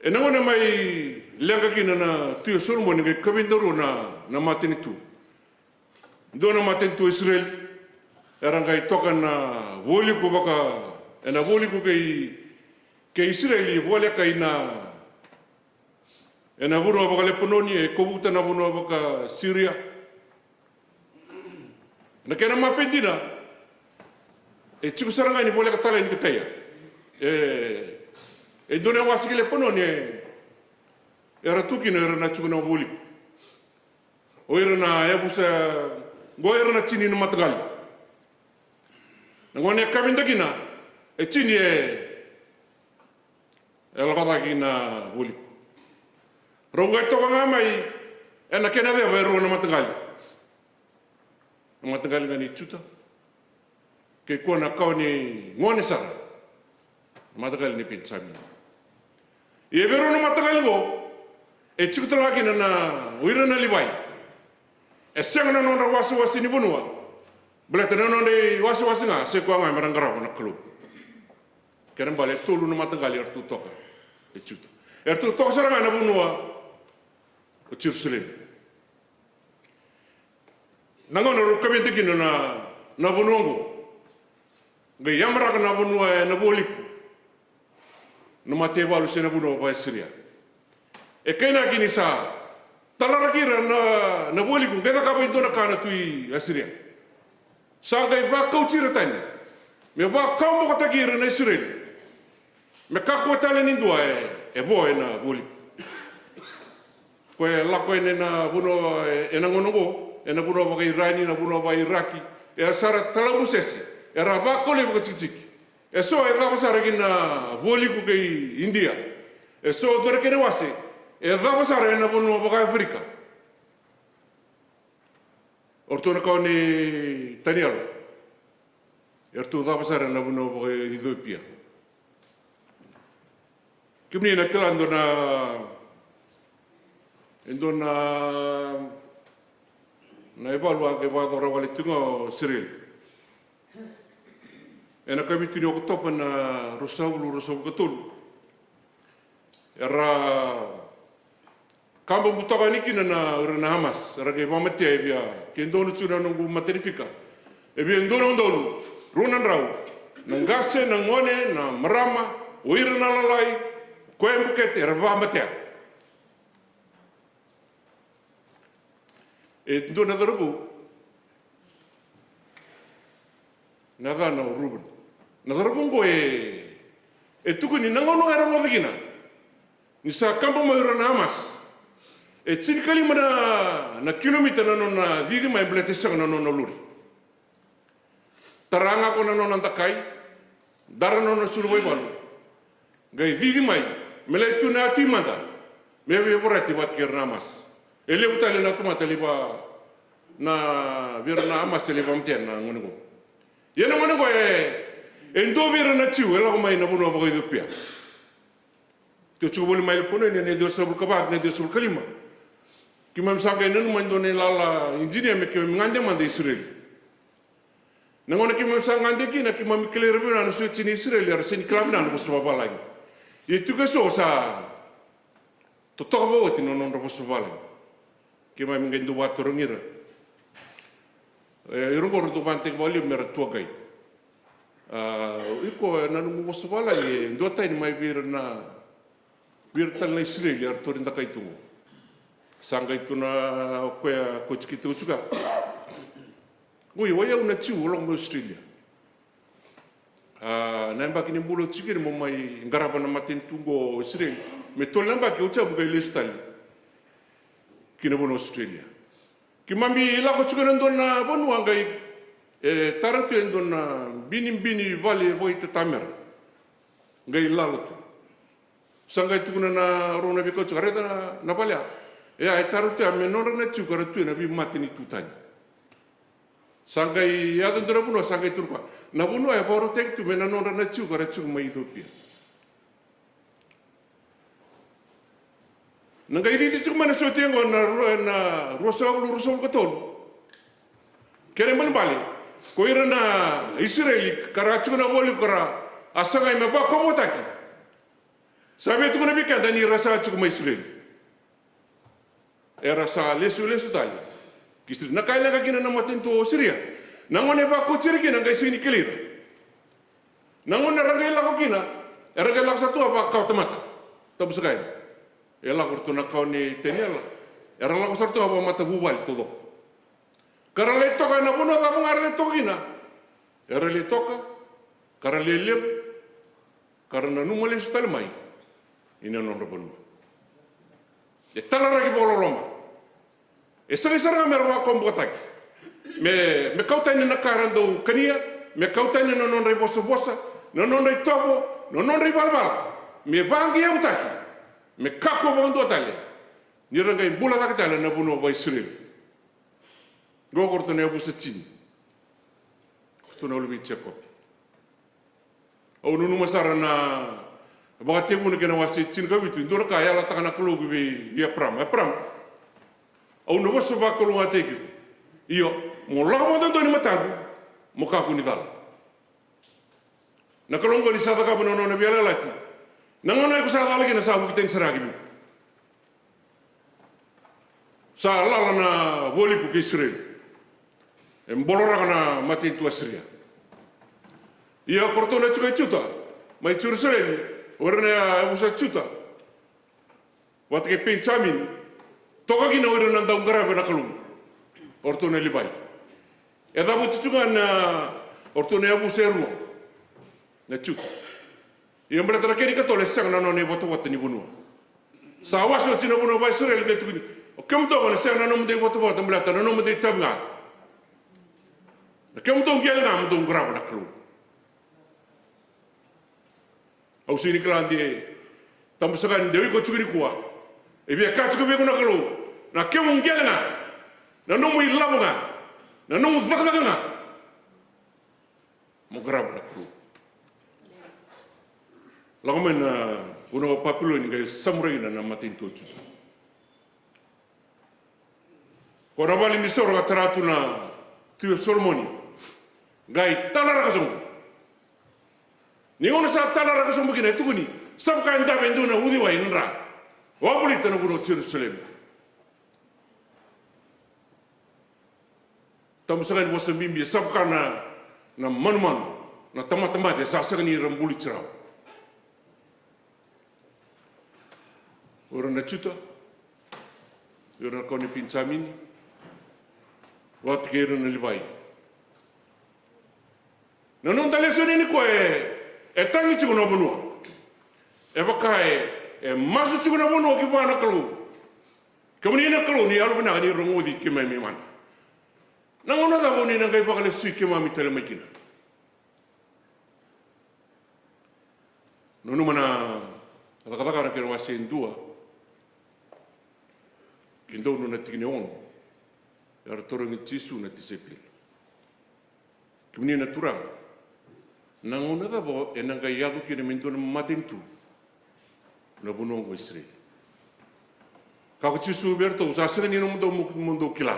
Ena gauna mai leqa kina na Tui o Solomoni, qai kavida rua na, na matanitu. Dua na matanitu o Isireli, era qai toka na vualiku vaka, ena vualiku kei, kei Isireli, voleka ina, ena vanua vaka Lepanoni, e kovuta na vanua vaka Siria. Na kena mape dina, e tiko sara ga ni voleka tale ni kataia. E, e dua na wase ki Lepanoni, e, era tu kina, era na tiko na vualiku. O ira na yavusa, qo ira na tini na mataqali. Na gauna e kavida kina, e tini e, e lako cake ki na vualiku. Rau qai toka ga mai ena kena ceva e rua na mataqali. Na mataqali ga ni Juta. Kei koya na kawa ni gone sara, na mataqali ni Penijamini. Ia vei rau na mataqali qo, e tiko tale ga kina na, o ira na Livai. E sega na nodra wasewase ni vanua, baleta na nodra iwasewase ga, sai koya ga me ra qarava na Kalou. Kena ibalebale e tolu na mataqali eratou toka e Juta. Eratou toka sara ga na vanua o Jerusalemi. Na gauna rau kavida kina na, na vanua oqo, qai yamaraka na vanua ena vualiku na mataivalu se na vanua vaka-Asiria. E kainaki ni sa talaraki ira na, na vualiku, qai cakava e dua na ka na tui Asiria. Sa qai vakauti ira tani me vakawabokotaki ira na Isireli. Me kakua tale ni dua e, e vo ena vualiku. Koya e lako yani ena vanua, e, ena gauna oqo, ena vanua vaka-Irani, na vanua vaka-Iraki. Era sa ra talamusese, era vakau lai vakatikitiki. Eso e cava sara ki na vualiku kei Idia. Eso dua na kena iwase e cava sara ena vanua vaka-Aferika. O ratou na kawa nei Taniela. eratou cava sara ena vanua vaka-Iciopia. Kemuni na kila e dua na, e dua na, na ivalu a qai vakayacora wale tu ga o Isireli. Ena kavitu ni Okotova na ruasagavulu ruasagavulu ka tolu, era kaba butoka yani kina na, o ira na Hamas, era qai vakamatea e via, ke donu tu na noqu matanifika, e via dua na udolu rua na drau na qase, na gone, na marama, o ira na lalai, o koya e bukete, era vakamatea. E dua na cauravou, na yacana o Ruben. Na cauravou oqo e, e tukuni na gauna ga e rogoca kina ni sa kaba mai o ira na Hamas, e tinikalima na, na kilomita na nona cici mai, baleta e sega na nona lori. Tara ga ko na nona dakai, dara na nona sulu vakaivalu, qai cici mai me lai tu na yatu i mada, me via vorati vata kei ira na Hamas. E levu tale na tamata e lai va, na, vei ira na Hamas e lai vakamatea na gone qo. Ia na gone qo e, e dua vei ira na Jiu e lako mai na vanua vaka-Iciopia. Tou tiko voli mai Lepanoni ena ciwasagavulu ka va, na ciwasagavulu ka lima. Keimami sa qai nanuma e dua na ilala idinia me keimami gade mada i Isireli. Na gauna keimami sa gade kina, keimami kilai ira vinaka na suetini Isireli, era sega ni kila vinaka na vosa vavalagi. Ia tiko eso sa totoka vakaoti na nodra vosa vavalagi. Keimami qai dau vakatarogi ira. E, ira qo ra dau vakayagataki vakalevu mera tour guide. A, iko, e, na nomu vosa vavalagi e duatani mai vei ira na, vei ira tale na Isireli eratou dakai tu qo. Sa qai tukuna o koya, ko Jikita Ujuka, oi, o yau na Jiu, au lako mai Australia. A, na yabaki ni bula au tiko kina meu mai qarava na matanitu qo o Isireli, me tolu na yabaki au sa qai lesu tale ki na vanua o Australia. Keimami lako tiko ena dua na vanua qai, e, tara tu e dua na binibini vale vakaitatamera. Qai lala tu. Sa qai tukuna na rua na veikauti, raica na, na vale ya. E, a, e tara tu ya me nodra na Jiu ka ra tu ena veimatanitu tani. Sa qai yaco e dua na vanua, sa qai tukuna o koya, na vanua ya e vakarautaki tu me na nodra na Jiu ka ra tiko mai Iciopia. Na qai cici tiko mai na sotia qo na rua, na ruasagavulu, ruasagavulu ka tolu. Kena ibalebale, ko ira na Isireli ka ra tiko na vualiku ka ra a sagai me vakaukauwataki. Sa via tukuna vei keda ni ra sa tiko mai Isireli. Era sa lesulesu tale ki Siria. Na ka e leqa kina na matanitu o Siria, na gauna e vakoti ira kina qai sega ni kilai ira. Na gauna era qai lako kina, era qai lako sara tu ga vakakawa tamata. Tabu saka yani. E lako ratou na kawa nei Taniela. Era lako sara tu ga vakamatavuvale taucoko. Ka ra lai toka ena vanua cava ga era lai toka kina. Era lai toka, ka ra lai levu, ka ra nanuma lesu tale mai ina nodra vanua. E talaraki vakaloloma. E sagai sara ga me ra vakawabokataki. Me, me kau tani na ka era dau kania, me kau tani na nodra ivosavosa, na nodra itovo, na nodra ivalavala. Me vaqeavutaki, me kakua vakadua tale ni ra qai bula cake tale na vanua vakaIsireli. Qo ko ratou na yavusa tini. Ko ratou na uluvi Jekope. Au nanuma sara na Vakatekivu na kena wase tinikavitu, e dua na ka e yalataka na Kalou ki vei, vei Eparama. Eparama, au na vosa vakalougatataki iko. Io, mo lako vakadodonu i mataqu, mo kakua ni cala. Na Kalou oqo ni sa cakava na nona veiyalayalati, na gauna iko sa cala kina sa vuki tani sara ga ki vei iko. Sa lala na vualiku kei Isireli. E boloraka na matanitu Asiria. Ia ko ratou na tiko e Juta, mai Jerusalemi, o ira na yavusa Juta vata kei Penijamini, toka kina o ira na dau qarava na Kalou, o ratou na Livai. E cavuti tu ga na, o ratou na yavusa e rua na Juta. Ia baleta na kena ikatolu e sega na nona ivotavota ni vanua. Sa wase oti na vanua vakaIsireli, qai tukuni, o kemudou ga na sega na nomudou ivotavota baleta na nomudou itavi ga. Na kemudou qele ga mo dou qarava na Kalou. Au sega ni kila de, tabu saka ni de o iko tiko nikua, e via kaya tiko vei iko na Kalou, na kemu qele ga, na nomu ilavo ga, na nomu cakacaka ga. Mo qarava na Kalou. Lako mai na vanua o Papiloni qai samurai kina na matanitu o Juta. Ko na vale ni soro ka tara tu na tui o Solomoni. Qai talaraka sobu. Ni gauna sa talaraka sobu kina e tukuni, sa vaka e dave e dua na uciwai na dra. Wavolita na vanua o Jerusalemi. Tabu saka ni vosa bibi, e sa vaka na, na manumanu, na tamata mate, sa sega ni ra buluti rawa. O ira na Juta, o ira na kawa ni Penijamini, vata kei ira na Livai. Na noda lesoni nikua e, e tagi tiko na vanua. E vaka e, e masu tiko na vanua ki vua na Kalou. Kemuni na Kalou, ni yalovinaka ni rogoci keimami mada. Na gauna cava o ni na qai vakalesui keimami tale mai kina? Nanuma na Cakacaka na kena wase e dua, kei donu na tikina e ono. Era tarogi Jisu na tisaipeli. Kemuni na Turaga, na gauna cava ena qai yaco kina me dua na matanitu na vanua oqo Isireli? Kaya ko Jisu vei iratou, sa sega ni nomudou mo, mo dou kila.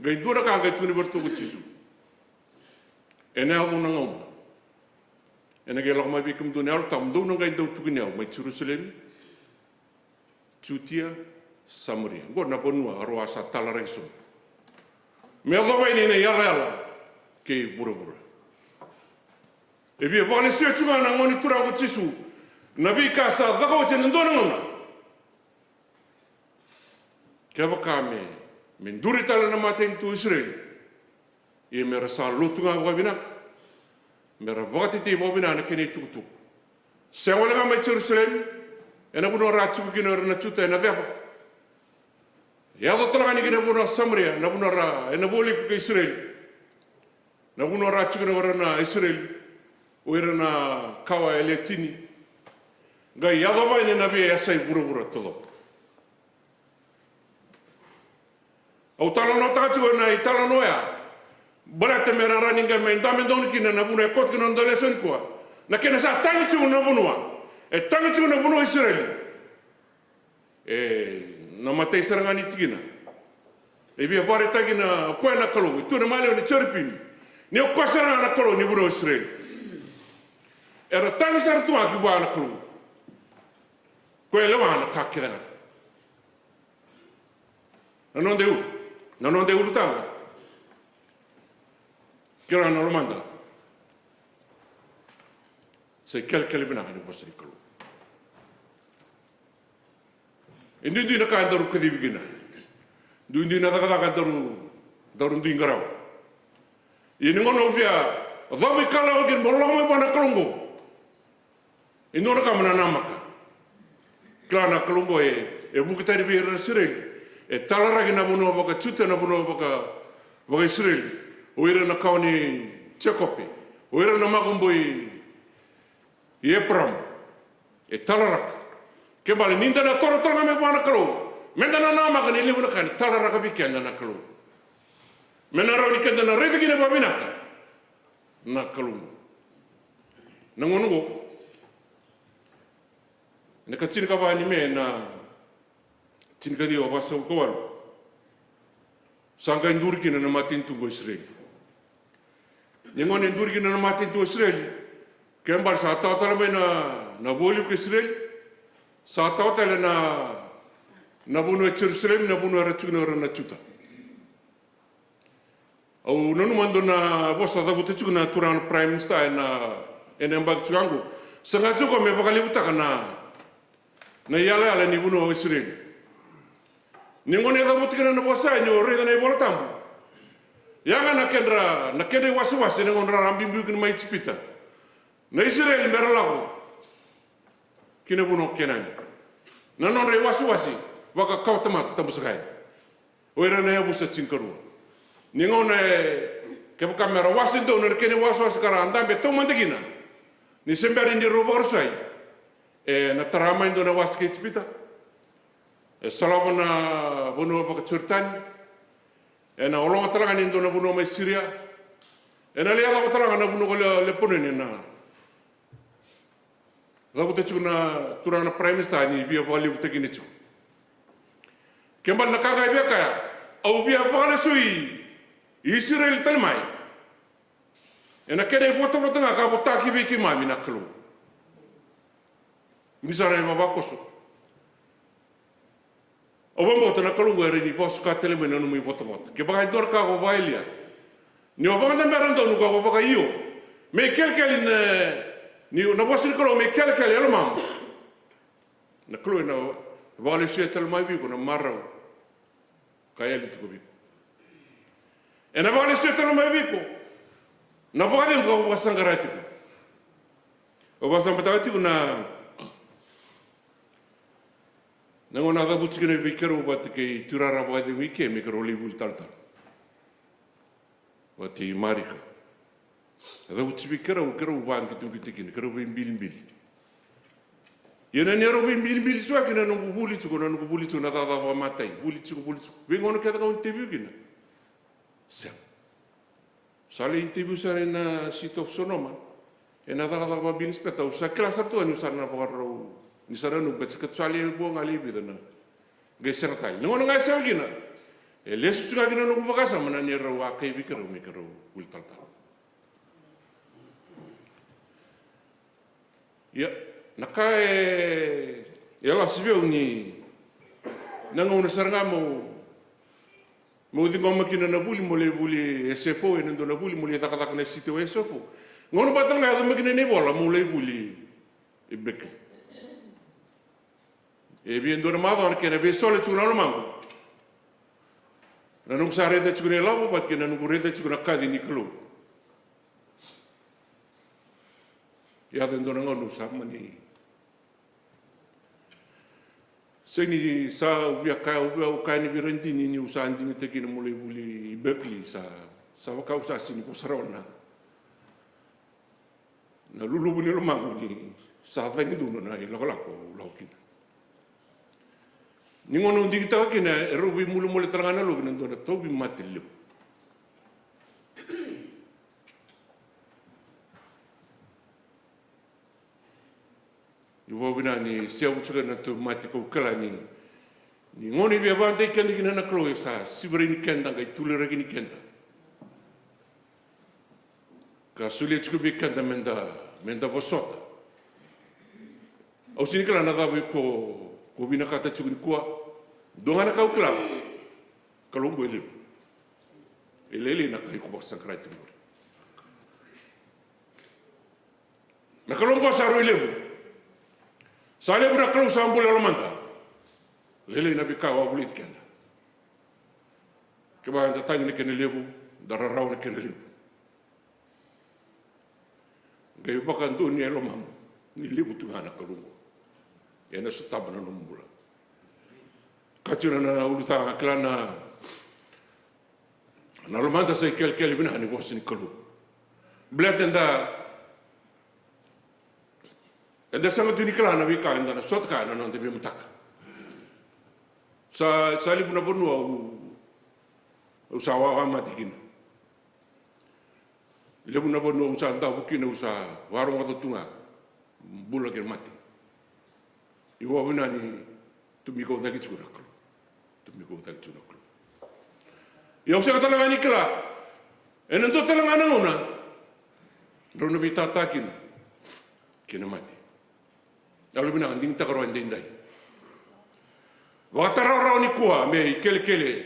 Qai dua na ka qai tukuna vei iratou ko Jisu. Ena yaco na gauna. Ena qai lako mai vei kemudou na Yalo Tabu, dou na qai dau tukuni au mai Jerusalemi, Jutia, Samaria. Oqo na vanua rau a sa talaraki sobu. Me yacova yani na iyalayala kei vuravura. E via vakalesuya tu ga na Gone Turaga ko Jisu na veika sa caka oti ena dua na gauna. Kevaka me, me duri tale na matanitu o Isireli, ia me ra sa lotu ga vakavinaka, me ra vakatetei vakavinaka na kena itukutuku. Sega wale ga mai Jerusalemi, ena vanua ra tiko kina o ira na Juta ena ceva. Yaco tale ga ni kina vanua Samaria, na vanua ra, ena vualiku kei Isireli. Na vanua ra tiko kina o ira na Isireli, o ira na kawa e le tini. Qai yacova yani na veiyasai vuravura taucoko. Au talanoataka tiko na italanoa oya. Baleta me ra rawa ni qai mai dabe donu kina na vanua e koto kina na noda lesoni nikua. Na kena sa tagi tiko na vanua. E tagi tiko na vanua o Isireli. E, na imatai sara ga ni tikina. E via vakaraitaki na o koya na Kalou. E tu na maliwa ni jerubimi. Ni o koya sara ga na Kalou ni vanua o Isireli. Era tagi sara tu ga ki vua na Kalou. Koya e lewa na ka kece ga. Na noda iulu, na noda iulutaga. Kila na lomada. Sa ikelekele vinaka ni vosa ni Kalou. E duidui na ka daru kacivi kina. Duidui na cakacaka daru, daru dui qarava. Ia ni gauna o via cavuikalawa kina mo lako mai vua na Kalou oqo. E dua na ka mo na namaka. Kila na Kalou oqo e, e vuki tani vei ira na Isireli. E talaraki na vanua vaka-Juta, na vanua vaka, vaka-Isireli. O ira na kawa ni Jekope. O ira na makubui i Eparaama. E talaraka. Ke bale ni da na toro tale ga mai vua na Kalou. Meda na namaka ni levu na ka ni talaraka vei keda na Kalou. Me na rawa ni keda na raica kina vakavinaka na Kalou. Na gauna oqo, na ka tinikava ni Me na tinikaciwa vasagavulu ka walu. Sa qai duri kina na matanitu qo Isireli. Ni gauna e duri kina na matanitu o Isireli, ke bale sa tawa tale mai na, na vualiku o Isireli, sa tawa tale na, na vanua e Jerusalemi, na vanua era tiko kina o ira na Juta. Au nanuma e dua na vosa cavuta tiko na turaga na Prime Minister ena, ena yabaki tiko oqo. Saga tiko me vakalevutaka na, na iyalayala ni vanua o Isireli. Ni gauna e cavuta kina na vosa ni o raica na iVola Tabu. Ia ga na kedra, na kedra iwasewase na gauna ra biubiu kina mai Ijipita. Na Isireli me ra lako ki na vanua o Kenani. Na nodra iwasewase vaka kawatamata tabu saka yani. O ira na yavusa tinikarua. Ni gauna e, kevaka me ra wase donu ena kena iwasewase ka ra dabe taumada kina. Ni se bera ni rau vakarusai. E na tara mai dua na wase kei Ijipita. E solava na vanua vaka-Joritani. E na ologa tale ga ni dua na vanua mai Siria. Ena lai yacova tale ga na vanua ko Le-, Lepanoni, ena cavuta tiko na turaga na Prime Minister ni via vakalevutakina tiko. Ke bale na ka ga e via kaya, au via vakalesui Isireli tale mai ena kena ivotavota ga ka votaki vei keimami na Kalou. Ni sa na ivavakoso. Au vakabauta na Kalou oqo e rawa ni vakasuka tale mai na nomu ivotavota. Kevaka e dua na ka ko vakayalia, ni o vakadabera donu ka ko vakaio, me ikelekele na, ni na vosa ni Kalou me ikelekele e lomamu, na Kalou ena vakalesuya tale mai vei iko na marau ka yali tiko vei iko. Ena vakalesuya tale mai vei iko na vakacegu ka ko vakasaqara tiko. Au vakasamataka tiko na, na gauna a cavuti kina vei keirau vata kei tuirara vakacegu i ke me keirau lai vuli talatala vata i Marika. A cavuti vei keirau, keirau vakaqitoqito kina, keirau veibilibili. Ia na neirau veibilibili sua kina na noqu vuli tiko, na noqu vuli tiko na cakacaka vakamatai, vuli tiko, vuli tiko. Veigauna kece ga au interview kina, sega. Sa lai interview sara ena City of Sonoma ena cakacaka vakabinisipeta, au sa kila sara tu ga niu sa na vakarau, ni sa na noqu, baleta sa keitou sa lai vua ga lai vica na qai sega tale. Na gauna ga e sega kina, e lesu tiko ga kina na noqu vakasama na neirau a kaya vei keirau me keirau vuli talatala. Ia, na ka e, e lasi vei au ni na gauna sara ga meu, meu ciqoma kina na vuli meu lai vuli e S F O, ena dua na vuli meu lai cakacaka na siti o S F O. Gauna vata ga e yaco mai kina na ivola meu lai vuli e Beckley. E via dua na macawa na kena veisole tiko na lomaqu. Na noqu sa raica tiko na ilavo vata kei na noqu raica tiko na kaci ni Kalou. Yaco e dua na gauna au sa mani, sega ni sa, au via kaya, au via, au kaya ni vei ira dina niu sa digitaki kina meu lai vuli i Berkeley, sa, sa vaka au sa sega ni vosa rawa na, na luluvu ni lomaqu ni sa cagi donu na ilakolako au lako kina. Ni gauna au digitaka kina, e rau veimulemule tale ga na loki na dua na tauvimate levu. Ni vakavinaka ni seavu tiko na tauvimate, kau kila ni, ni gauna e via vakadei keda kina na Kalou, e sa sivi rai ni keda, qai tuli rai kina keda, ka solia tiko vei keda meda, meda vosota. Au sega ni kila na cava iko, ko vinakata tiko nikua. Dua ga na ka au kila, Kalou oqo e levu. E lailai na ka iko vakasaqara tiko qori. Na Kalou oqo sa rui levu. Sa levu na Kalou sa bula e lomada. Lailai na veika e wavoliti keda. Kevaka eda tagi na kena levu, da rarawa na kena levu, qai vakadonuya e lomamu ni levu tu ga na Kalou oqo. Ena sotava na nomu bula. Ka tiko na ulutaga, kila na, na lomada sa ikelekele vinaka ni vosa ni Kalou. Baleta eda, eda sega tu ni kila na veika eda na sota kaya na noda veimataka. Sa, sa levu na vanua au, au sa wawa mate kina. Levu na vanua au sa davo kina, au sa vakarogoca tu ga bula kei na mate. Ia au vinaka ni tu mai kau cake tiko na Kalou. Tu mai kau cake tiko na Kalou. Ia au sega tale ga ni kila ena dua tale ga na gauna rau na veitata kina kei na mate. Yalo vinaka, digitaka rawa edaidai. Vakatarawarawa nikua me ikelekele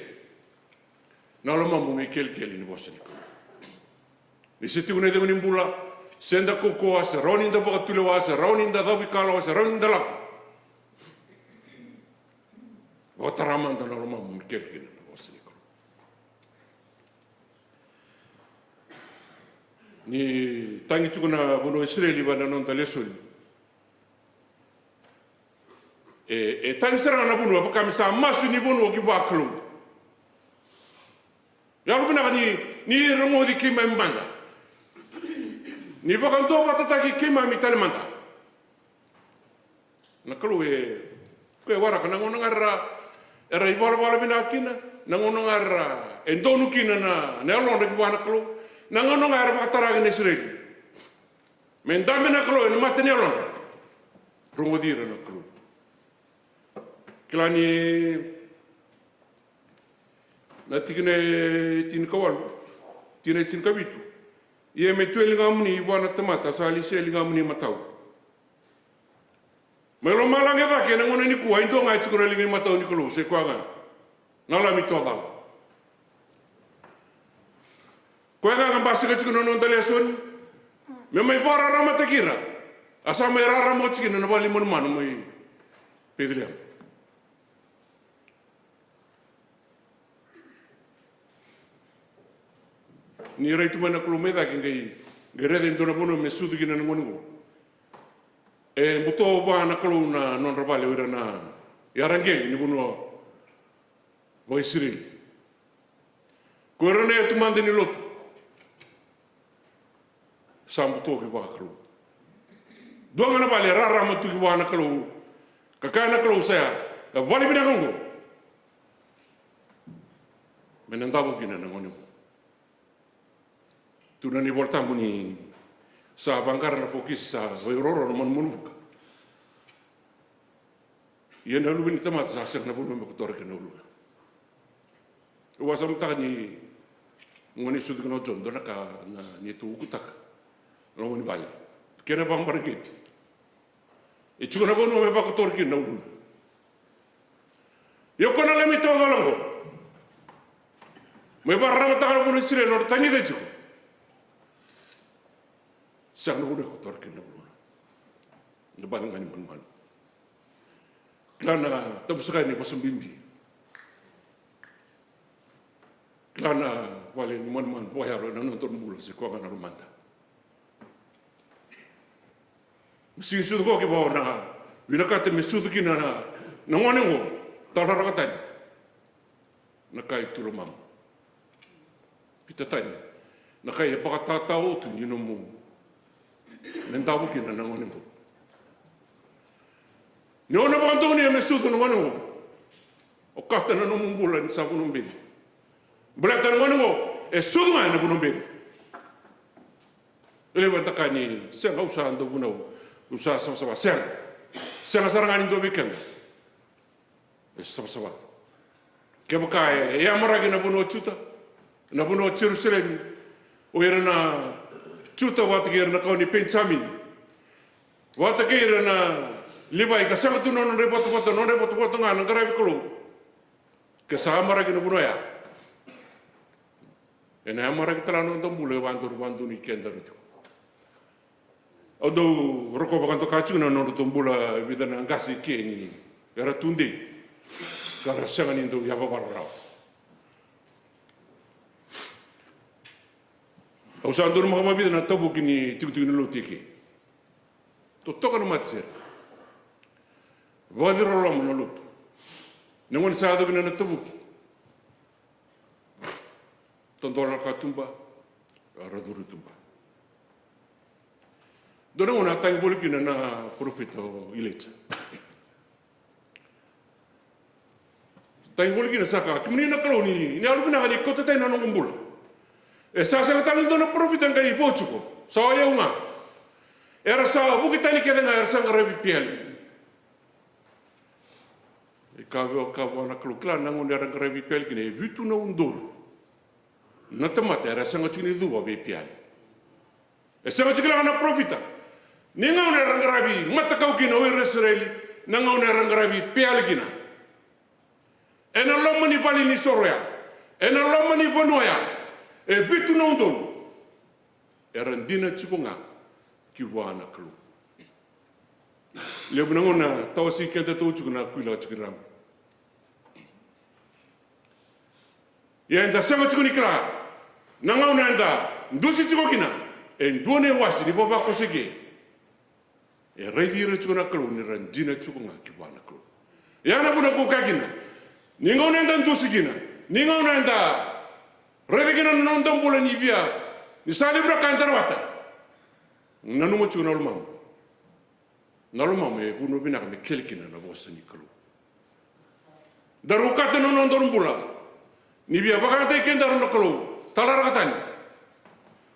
na lomamu, me ikelekele ni vosa ni Kalou. Ni se tiko na icegu ni bula, se da kaukaua, se rawa ni da vakatulewa, se rawa ni da cavuikalawa, se rawa ni da lako. Vakatara mada na lomamu me ikelekele na vosa ni Kalou. Ni tagi tiko na vanua o Isireli vua na noda lesoni. E, e tagi sara ga na vanua, vaka me sa masu ni vanua ki vakalou. Yalo vinaka ni, ni rogoci keimami mada. Ni vakaduavatataki keimami tale mada. Na Kalou e, ko e waraka na gauna ga era, era ivalavala vinaka kina, na gauna ga era, e donu kina na, na yalodra ki vua na Kalou. Na gauna ga era vakatara kina na Isireli me dabe na Kalou ena mata ni yalodra, rogoci ira na Kalou. Kila ni na tikina e tinikawalu, tikina e tinikavitu: Ia me tu e ligamuni vua na tamata sa lesi e ligamuni matau. Mai lomalagi cake ena gauna nikua, e dua ga e tiko na liga i matau ni Kalou, se koya ga na Lami tawacala. Koya ga ka basika tiko na noda lesoni, me mai vakararamataki ira. A sa mai rarama oti kina na vale ni manumanu mai Peceliema. Ni rai tu mai na Kalou mai cake, qai, qai raica e dua na vanua me sucu kina na gone oqo. E buto vua na Kalou na nodra vale o ira na iyaraqeli ni vanua vakaIsireli. Ko ira na iyatu mada ni lotu sa buto ki vua na Kalou. Dua ga na vale e rarama tu ki vua na Kalou, ka kaya na Kalou, sa ya na vale vinaka oqo me na davo kina na gone oqo. Tukuna na iVolatabu ni sa vaqara na fokisi, sa vakairoro na manumanu vuka. Ia na Luve ni tamata sa sega na vanua me kotora kina na uluna. Au vakasamataka ni gone sucu kina o Joni, dua na ka na neitou ukutaka na loma ni vale, kena vakamareqeti. E tiko na vanua me vakotora kina na uluna. Ia o koya na Lami tawacala oqo mai vakararamataka na vanua o Isireli, nodra tagica tiko. Sega na vanua e kotora kina na uluna. Na vale ga ni manumanu. Kila na tabu saka ni vosa bibi. Kila na vale ni manumanu vakayalo ena nodaru bula, se koya ga na lomada. Me sigi sucu koya ki vau na vinakata me sucu kina na, na gone oqo, talaraka tani. Na ka e tu lomamu. Pita tani na ka e vakatatao tu ni nomu me davo kina na gone oqo. Ni o na vakadonuya me sucu na gone oqo, okata na nomu bula ni sa vanua beci. Baleta na gone oqo e sucu ga ena vanua beci. E levu eda kaya ni sega, au sa dau vunau, au sa savasava. Sega. Sega sara ga ni dua vei keda e savasava. Kevaka e, e yamaraki na vanua o Juta, na vanua o Jerusalemi, o ira na Juta vata kei ira na kawa ni Penijamini, vata kei ira na Livai, ka sega tu na nodra ivotavota, nodra ivotavota ga na qaravi Kalou. Ke sa yamaraki na vanua ya, ena yamaraki tale ga na noda bula e vakadodonu, vakadodonu i kedaru tiko. Au dau rokova ka doka tiko na nodratou bula e vica na qase ke ni era tudei ka ra sega ni dau yavavala rawa. Au sa donumaka vakavica na tavuki ni tikotiko ni lotu eke. Totoka na matasere. Vakaciroloma na lotu. Na gauna sa yaco kina na tavuki, tadola na katuba, ra curu i tuba. Dua na gauna a tagi voli kina na parofita o Ilaija. Tagi voli kina, sa kaya, kemuni na Kalou ni, ni yalovinaka, ni kauta tani na noqu bula. E sa sega tale ni dua na parofita qai vo tiko, sa o yau ga. Era sa vuki tani kece ga, era sa qaravi Piali. E kaya vua, kaya vua na Kalou, kila, na gauna era qaravi Piali kina e vitu na udolu na tamata era sega tiko ni cuva vei Piali. E sega tiko kila na parofita. Ni gauna era qaravi matakau kina o ira Isireli, na gauna era qaravi Piali kina. Ena loma ni vale ni soro ya, ena loma ni vanua ya, e vitu na udolu era dina tiko ga ki vua na Kalou. Levu na gauna tawasei keda taucoko na kuila tiko ni rabu. Ia eda sega tiko ni kila na gauna eda dusi tiko kina e dua na iwase ni vavakoso eke. E raici ira tiko na Kalou ni ra dina tiko ga ki vua na Kalou. Ia na vuna kau kaya kina, ni gauna eda dusi kina, ni gauna eda raica kina na noda bula ni via, ni sa levu na ka eda rawata, nanuma tiko na lomamu. Na lomamu e vanua vinaka me kele kina na vosa ni Kalou. Daru okata na nodaru bula ni via vakayagataki kedaru na Kalou, talaraka tani.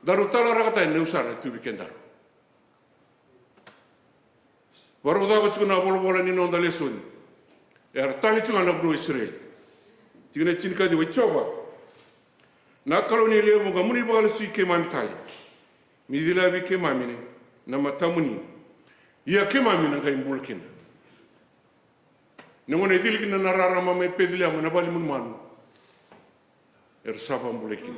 Daru talaraka tani na usana tu vei kedaru. Vakarau cava tiko na volavola ni noda lesoni. Era tagi tiko ga na vanua o Isireli. Tikina e tinikaciwa: I Jiova na Kalou ni lewe vuqa, mo ni vakalesui keimami tale, me cila vei keimami na matamuni, ia keimami na qai bula kina. Na gauna e cili kina na rarama mai Peceliema na vale ni manumanu, era sa vakabulai kina.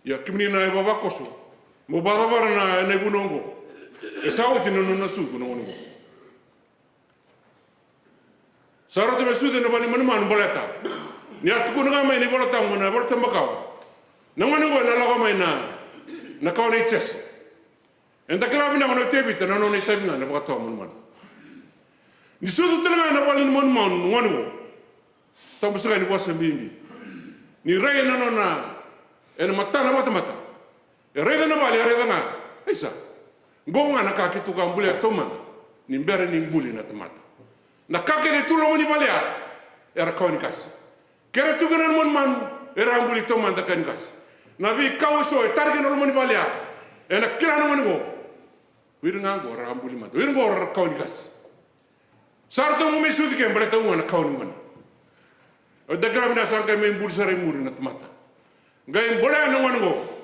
Ia kemuni na ivavakoso, mo vakacavara na, na ivunau oqo. E sa oti na nona sucu na gauna oqo. Sa rauta me sucu ena vale ni manumanu baleta ni a tukuna ga mai na iVolatabu, na iVolatabu makawa, na gone oqo ena lako mai na, na kawa nei Jese. Eda kila vinaka na o Tevita na nona itavi ga na vakatawa manumanu. Ni sucu tale ga ena vale ni manumanu na gone oqo, tabu saka ni vosa bibi. Ni rai na nona, ena matana vakatamata. E raica na vale, e raica ga, aisa, qo ga na ka keitou a bulia taumada ni bera ni buli na tamata. Na ka kece e tu loma ni vale ya, era kawa ni qase. Ke ra tu kina na manumanu, era a buli taumada kawa ni qase. Na veikau eso e tara kina na loma ni vale ya, ena kila na gone oqo, o ira ga oqo ra a buli mada, o ira oqo ra kawa ni qase. Sa ratou mai sucu ke baleta au ga na kawa ni gone. Eda kila vinaka, sa qai mai buli sara i muri na tamata. Qai bolea na gone oqo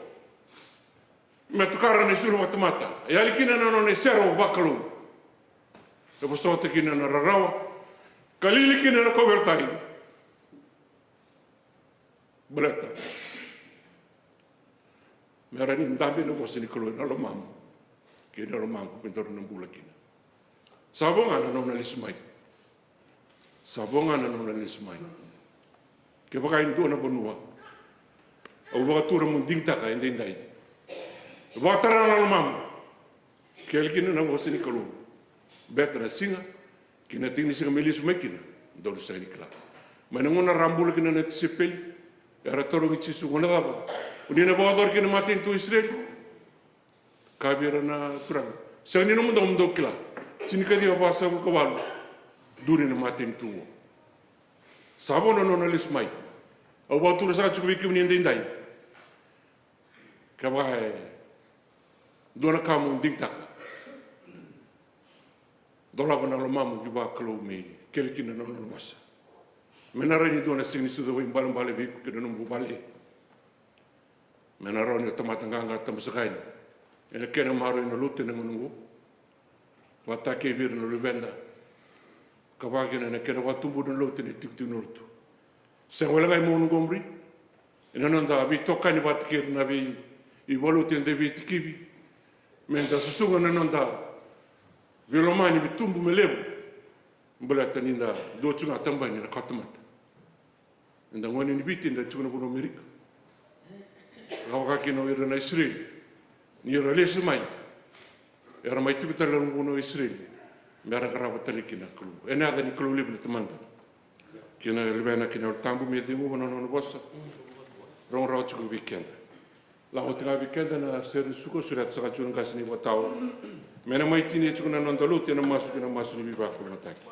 me tukara na isulu vakatamata, e yali kina na nona isere vakalou. E vosota kina na rarawa, ka lili kina na kauveilatai. Baleta me rawa ni dabe na vosa ni Kalou ena lomamu kei na lomaqu, me daru na bula kina. Sa vo ga na nona lesu mai. Sa vo ga na nona lesu mai. Kevaka e dua na vanua au vakatura mo digitaka edaidai, vakatara na lomamu. Kele kina na vosa ni Kalou. Beta na siga kei na tiki ni siga me lesu mai kina, daru sega ni kila. Mai na gauna ra bula kina na tisaipeli, era tarogi Jisu, gauna cava o ni na vakayacora kina na matanitu o Isireli? Kaya vei ira na Turaga, sega ni nomudou mo dou kila. Tinikaciwa vasagavulu ka walu. Duri na matanitu oqo. Sa vo na nona lesu mai. Au vakatura saka tiko vei kemuni edaidai. Kevaka e dua na ka mo digitaka, dolava na lomamu ki vakalou me kele kina na nona vosa. Me na rai ni dua na siga ni sucu vakaibalebale vei iko kei na nomu vale. Me na rawa ni o tamata qaqa, tabu saka yani ena kena maroroi na lotu ena gauna oqo. Vakataki vei ira na luveda, ka vaka kina na kena vakatubu na lotu ena itikotiko ni lotu. Sega wale ga i Mount Montgomery, ena noda veitokani vata kei ira na veivaluti eda veitikivi, meda susuga na noda veilomani me tubu me levu. Baleta ni da dua tu ga tabani na kawatamata. Eda gone ni Viti, eda tiko na vanua o Amerika. Ka vaka kina o ira na Isireli, ni ra lesu mai, era mai tiko tale na vanua o Isireli me ra qarava tale kina na Kalou. Ena yaca ni Kalou levu na Tamada, kei na Luvena, kei na Yalo Tabu, me ceguva na nona vosa. Rogo rawa tiko vei keda. Lako tiko ga vei keda na sere ni suka, sureta saka tiko na qase ni vakatawa. Me na mai tinia tiko na noda lotu ena masu kei na masu ni veivakalougatataki.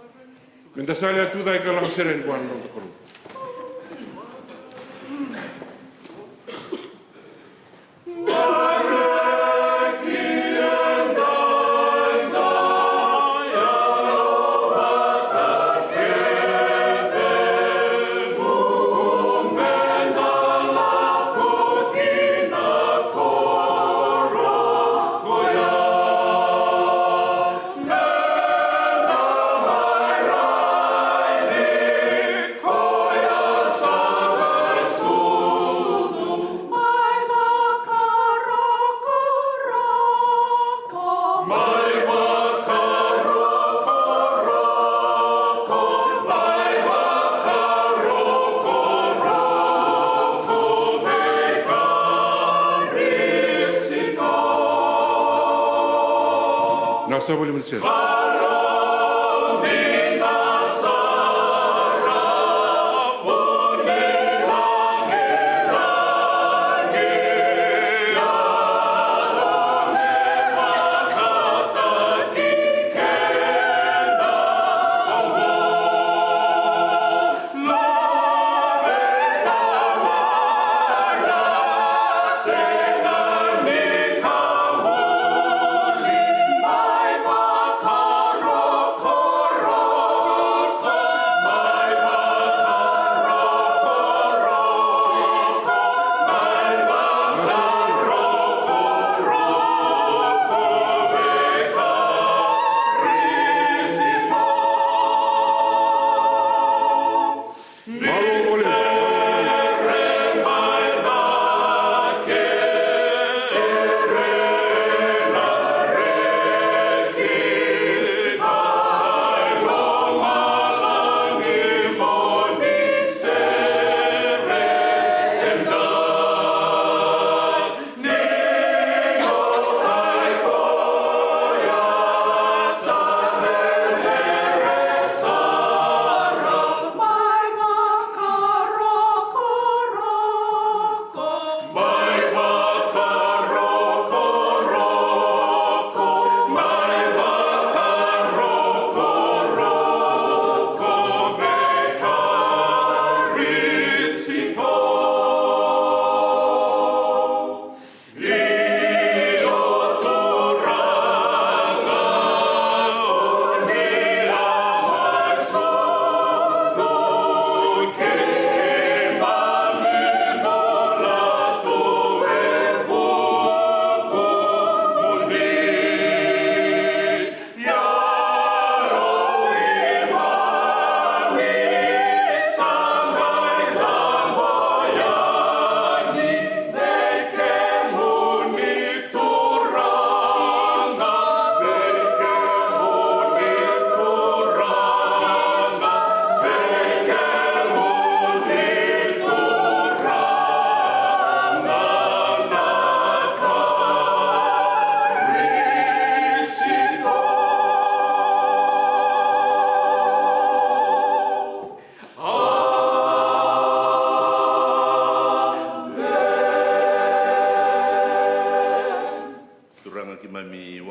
Meda sa lewe tu cake ka lako sere yani vua na noda Kalou. Na savali mani sere.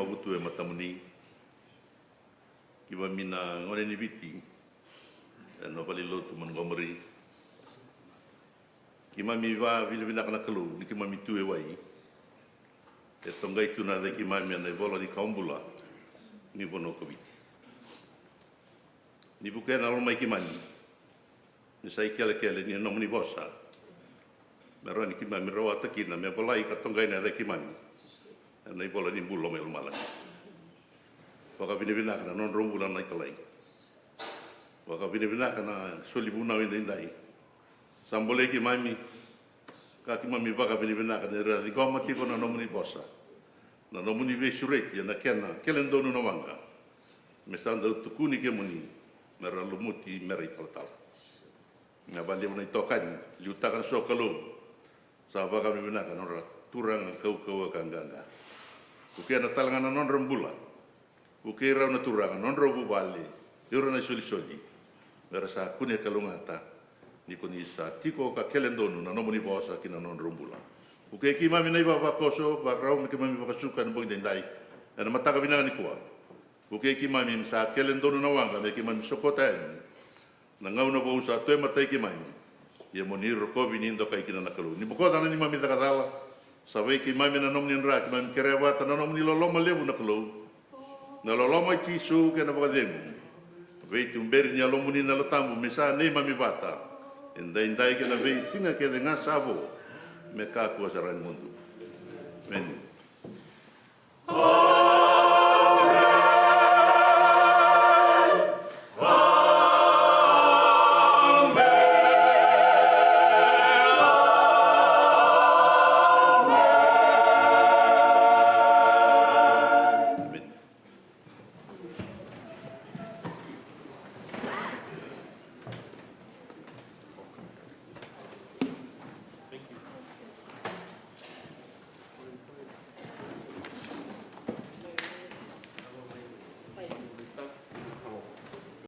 Vutu e matamuni, keimami na gone ni Viti ena valenilotu Montgomery. Keimami vakavinavinaka na Kalou ni keimami tu e wai, e toqai tu na yaca i keimami ena ivola ni kawa bula ni vanua ko Viti. Ni vukea na loma i keimami, ni sa ikelekele ni nomuni vosa, me rawa ni keimami rawata kina me volai ka toqai na yaca i keimami ena ivola ni bula mai lomalagi. Vakavinavinaka na nodrau bula na italai. Vakavinavinaka na soli vunau edaidai. Sa bolei keimami, ka keimami vakavinavinaka ni ra ciqoma tiko na nomuni vosa, na nomuni veisureti ena kena kele donu na waqa, me sa dau tukuni kemuni me ra lumuti me ra italatala. Na vakalevu na itokani, liutaka na so Kalou. Sa vakavinavinaka na nodra turaga kaukauwa ka qaqa. Vukea tale ga na nodra bula. Vukei rau na turaga, nodrau vuvale, o ira na isolisoli, me ra sa kune kalougata ni ko ni sa tiko ka kele donu na nomuni vosa ki na nodrau bula. Vukei keimami na ivavakoso, vakarau me keimami vakasuka ena bogi daidai, ena mataka vinaka nikua. Vukei keimami me sa kele donu na waqa me keimami sokota yani na gauna vou sa tu e matai keimami. Ia mo ni rokovi ni dokai kina na Kalou. Ni bokoca na neimami caka cala, savai keimami ena nomuni dra, keimami kerea vata na nomuni loloma levu na Kalou, na loloma i Jisu kei na vakacegu, veituberi ni Yalomuni na Yalo Tabu me sa neimami vata edaidai kei na veisiga kece ga sa vo, me kakua sara ni mudu. Emeni.